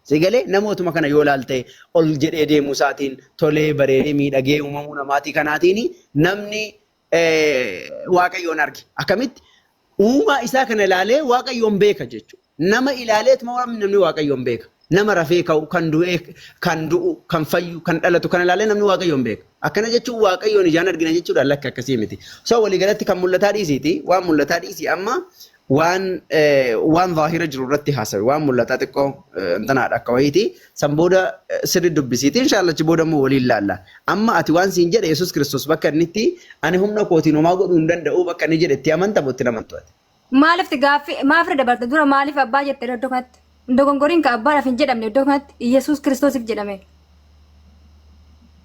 Si galee namootuma kana yoo ilaalte ol jedhee deemuu isaatiin tolee bareedee miidhagee uumamuu namaatii kanaatiin namni Waaqayyoon arge. Akkamitti? Uumaa isaa kana ilaalee Waaqayyoon beeka jechuudha. Nama ilaaleetuma namni Waaqayyoon beeka. Nama rafee ka'u, kan du'ee, kan du'u, kan fayyu, kan dhalatu kana ilaalee namni Waaqayyoon beeka. Akkana jechuun Waaqayyoon ijaan argina jechuudha lakki akkasii miti. So waliigalatti kan mul'ataa dhiisiiti. Waan mul'ataa dhiisii amma Waan waan zaahira jiru irratti haasawe waan mul'ataa xiqqoo intanaadha akka wayiiti. San booda sirri dubbisiiti inshallah achi booda immoo waliin laalla. Amma ati waan siin jedhe Yesuus Kiristoos bakka inni itti ani humna kootiin homaa godhuu hin danda'u bakka inni jedhe itti amanta moo itti hin amantu ati? Maaliif gaaffii maaf irra dabarte dura maaliif abbaa jette iddoo kanatti? Dogongoriin ka abbaadhaaf hin jedhamne iddoo kanatti Yesuus Kiristoosiif jedhame.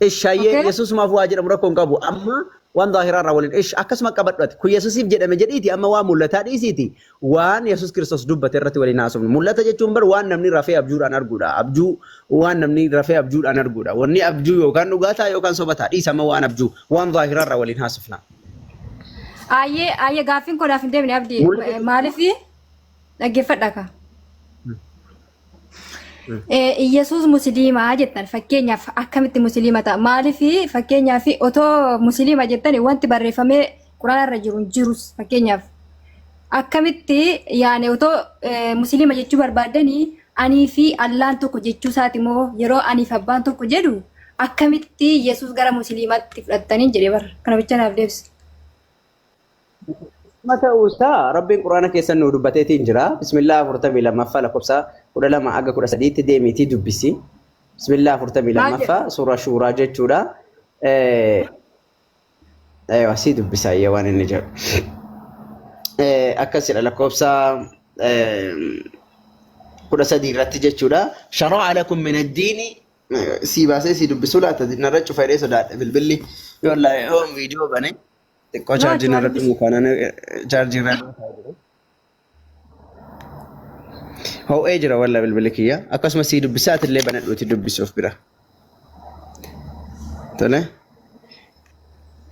Ish hayyee Okay. Yesuusumaaf waa jedhamu rakkoo hin qabu. Amma waan zaahiraa irraa waliin ish akkasuma qabadhu ati. Kun Yesuusiif jedhame jedhiiti amma waan mul'ataa dhiisiiti waan Yesuus Kiristoos dubbate irratti waliin haasofnu. Mul'ata jechuun bar waan namni rafee abjuudhaan arguudha. Abjuu waan namni rafee abjuudhaan arguudha. Wanni abjuu yookaan dhugaa ta'a yookaan soba ta'a. Dhiisa amma waan abjuu waan zaahiraa irraa waliin haasofna. Ayyee ayyee gaaffiin koo naaf hin deebine abdii. Mul'ata Maaliif dhaggeeffadha ka. Iyyasuus musliimaa jettan fakkeenyaaf akkamitti musliima ta'a? Maaliif fakkeenyaaf otoo musliima jettan wanti barreeffamee quraana irra jiru hin jirus fakkeenyaaf akkamitti yaane otoo musliima jechuu barbaaddanii anii fi Allaan tokko jechuu isaati moo yeroo anii fi abbaan tokko jedhu akkamitti Yesuus gara musliimaatti fudhattanii jedhe bara kana bicha naaf deebisi. Nama ta'uu isaa Rabbiin Qur'aana keessa nuu dubbateetiin jira. Bismillah 42ffaa lakkoofsa 12 aga 13tti deemiitii dubbisi. Bismillah Maal 42ffaa jedha? suuraa Shuuraa jechuudha. Eewa sii dubbisa ayyee waan inni jedhu. Akkas jedha lakkoofsa 13 irratti jechuudha. Shara'a lakum min ad-diini sii baasee sii dubbisuu laata narra cufa jedhee sodaadhe bilbilli yoo yoo viidiyoo bane. Xiqqoo No, chaarjiin achumaan irra dubbisi. dhumu kanaan chaarjii irra ho'ee jira walla bilbilli kiyya. Akkasuma sii dubbisaa atillee banadhuuti dubbisuuf bira. Tole.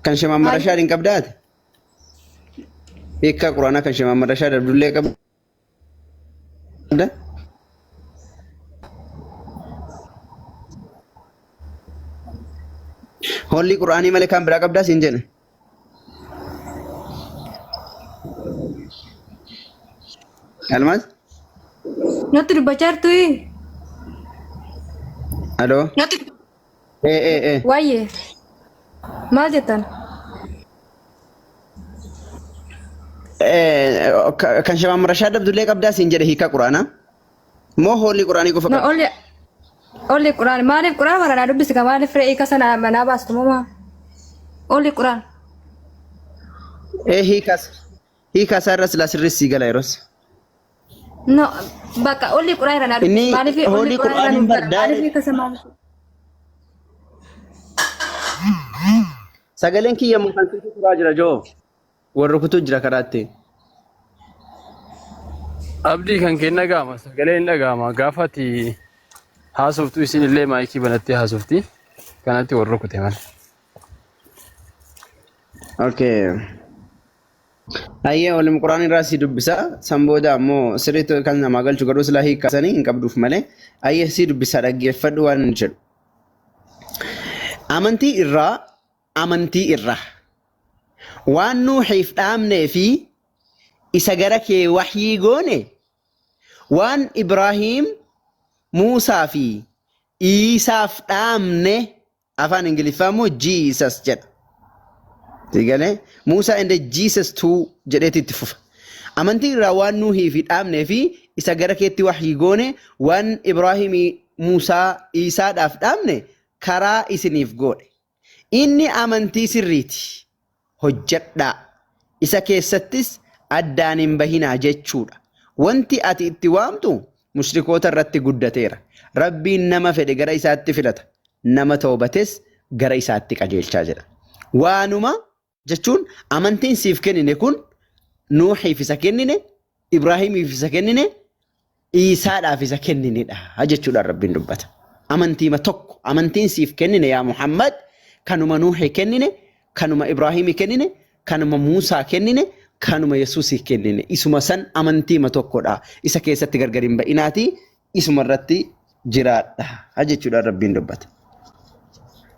Kan Shemaan Haayye. Marashaad hin qabdaa ati? Hiikkaa Quraanaa kan Shemaan Marashaad Abdullee qabda? Hollii Qur'aanii malee kan biraa qabdaa siin jedhe. Almaaz? Natti dubbachaa jirtuu? Aloo? Ee ee ee. Waayee. Maal jettan? Kan Shamaan Rashaad Abdullee qabdaa siin jedhe hiika Quraanaa. Moo hoolli Quraanii qofa No, qabda? olli olli Quraan maaliif Quraan mana naa dubbisi ka maaliif re'ee ka sana manaa baastu moo olli Quraan. Ee hiikas hiika isaa irra silaa sirrii sii gala yeroos. No, bakka olli Quraan irra naa dubbisi Inni maaliif olli hoolii Quraan irra Quraaniin nuuf bar gala maaliif daa'e hiika sana maaliif. Sagaleen kiyya moo kan sitti turaa jira joo. Wal rukutuu jira karaatti. Abdii kan kee dhaga'ama sagalee hin dhaga'ama gaafa ati haasoftu isin illee maayikii banattee haasofti kanatti wal rukute malee. Okay. Hayyee olim Quraan irraa si dubbisa. San booda ammoo sirriitti kan namaa galchu garuu silaa hiikkaa sanii hin qabduuf malee. Hayyee si dubbisa dhaggeeffadhu waan inni jedhu. Amantii irraa amantii irraa waan Nuuhiif dhaamnee fi isa gara kee wahyii goone waan Ibraahiim, Muusaa fi Iisaaf dhaamne afaan Ingiliffaa immoo Jesus jedha. Sigalee Muusaa and Jesus too jedheeti itti fufa. Amantii irraa waan Nuuhii fi dhaamnee fi isa gara keetti wahyii goone waan Ibraahimii Muusaa Iisaadhaaf dhaamne karaa isiniif goodhe. Inni amantii sirriiti. Hojjadhaa. Isa keessattis addaan hin bahinaa jechuudha. Wanti ati itti waamtu mushrikoota irratti guddateera. Rabbiin nama fedhe gara isaatti filata. Nama tawbates gara isaatti qajeelchaa jedha. Waanuma jechuun amantiin siif kennine kun Nuuhiif isa kennine, Ibraahimiif isa kennine, Iisaadhaaf isa kenninedha jechuudhaan Rabbiin dubbata. Amantiima tokko amantiin siif kennine yaa Muhammad kanuma Nuuhii kennine, kanuma Ibraahimii kennine, kanuma Muusaa kennine, kanuma Yesuusii kennine. Isuma san amantiima tokkodha. Isa keessatti gargar hin ba'inaatii isuma irratti jiraadha jechuudhaan Rabbiin dubbata.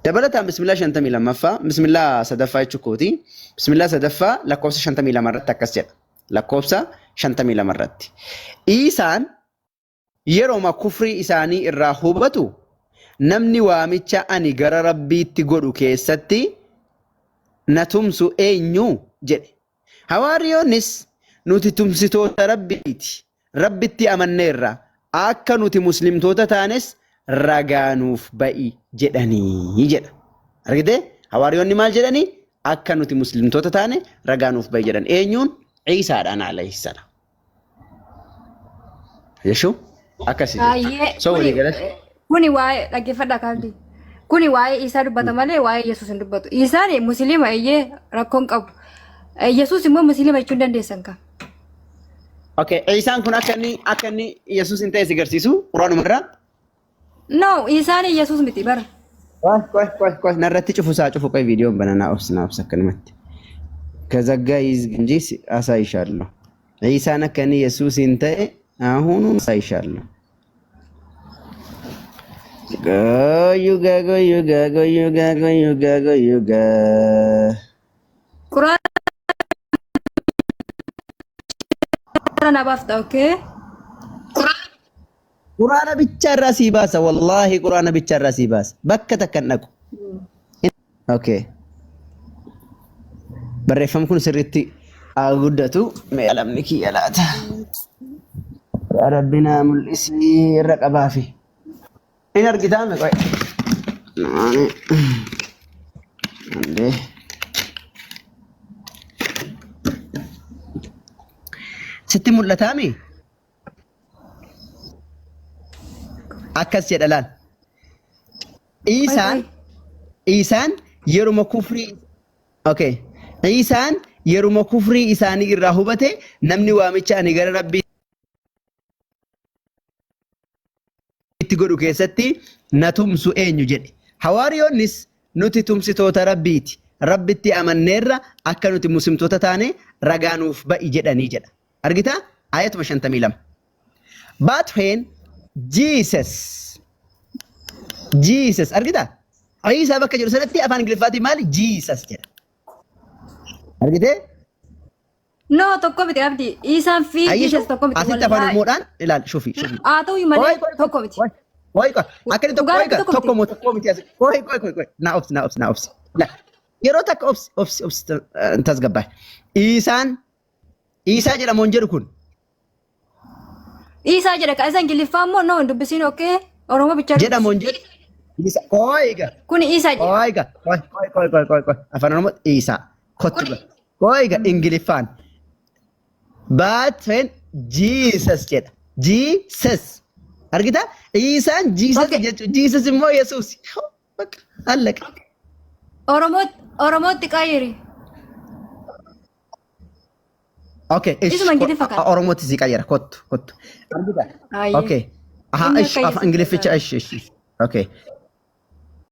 Dabalataan bismillaa 52ffaa, bismillaa sadaffaa jechuu kooti. Bismillaa sadaffaa lakkoofsa 52 irratti akkas jedha. Lakkoofsa 52 irratti. Iisaan yeroma kufrii isaanii irraa hubatu namni waamicha ani gara Rabbiitti godhu keessatti na tumsu eenyu jedhe. Hawaariyoonnis Nuti tumsitoota Rabbiiti. Rabbitti amanneerra. Akka nuti muslimtoota taanes ragaa nuuf ba'i jedhanii jedha. Argitee? Hawaariyoonni maal jedhanii? Akka nuti muslimtoota taane ragaa nuuf ba'i jedhan. Eenyuun? Ciisaadhaan alayhi salaam. Yeshuu akkasi jechuudha. Baay'ee. So walii galatti. Kuni waa'ee dhaggeeffadhaa kaabdi. Kuni waa'ee Isaa dubbata malee waa'ee Yesuus hin dubbatu. Isaan musliima eeyyee rakkoon qabu. Yesuus immoo musliima jechuu hin dandeessan ka. Okay, Ciisaan kun akka inni Yesuus hin ta'e si garsiisu Quraanuma irraa. No, Isaan Yesuus miti bara. Qoy qoy qoy qoy narratti cufu isaa cufu qoy viidiyoon bana naa obsi naa obsi akkanumatti. ከዘጋ ይዝግ እንጂ አሳይሻለሁ። ዒሳን akka inni Yesuus hin ta'e አሁኑ አሳይሻለሁ። ቆዩ ጋ ቆዩ ጋ ቆዩ ጋ ቆዩ ጋ ቆዩ ጋ። Quraana na baafta, okay? Quraana bicha irraa sii baasa, wallaahi quraana bicha irraa sii baasa, bakka takka hin dhaqu. Okay. Barreeffamni kun sirriitti haa guddatu. Mee alamni kiyya laata? Yaa Rabbi naa mul'isii irra qabaafi. In argitaa mee qoy. Naani. Andee. Sitti mul'ataa mi? Akkas jedha laal. Iisaan Iisaan yeruma kufrii, okay. Iisaan yeruma kufrii isaanii irraa hubate, namni waamicha ani gara Rabbiitti godhu keessatti na tumsu eenyu jedhe. Hawaariyoonnis nuti tumsitoota Rabbiiti. Rabbitti amanneerra, akka nuti muslimtoota taane ragaa nuuf ba'i jedhanii jedha. Argitaa? Ayatuma 52. But when Jesus, argitaa? Iisaa bakka jedhu sanatti afaan Ingiliffaatiin maali? Jesus jedha. Argitee? No, tokko miti abdi. Isaan fi Ayyishu Jesus tokko miti. Asitti afaan Wallaahi. Oromoodhaan ilaali shufi shufi. Haa ta'u malee Qoy qoy tokko miti. qoy qoy qoy akka inni tokko Dhugaa qoy rabbi qoy tokko tokko miti. moo tokko miti as qoy qoy qoy qoy naa obsi naa obsi naa obsi. La yeroo takka obsi obsi obsi tasgabbaa'e. Iisaan Iisaa jedhamu hin jedhu kun. Isaa jedha ka isa Ingiliffaa immoo no hin dubbisiin, okay? Oromoo bichaa jedhamu dubbisi. hin jedhu. Iisaa qoy egaa. Kuni Isaa jedha. Qoy egaa qoy qoy qoy qoy qoy qoy afaan Oromoo Iisaa kottu Kuni qoy egaa Ingiliffaan. But when Jesus jedha. Jesus. Argita? Iisaan Jesus jechuun Jesus immoo Yesuus. Bakka allaqa. Oromootti qayyiri. Okay, ish. Isuma Ingiliffa kana. Oromootti si qayyara. Kottu, kottu. Argita? Ayyee. Okay. Aha, Inni ish. akka Afaan Yesuus Ingilifficha jedha. ish, ish, ish. Okay.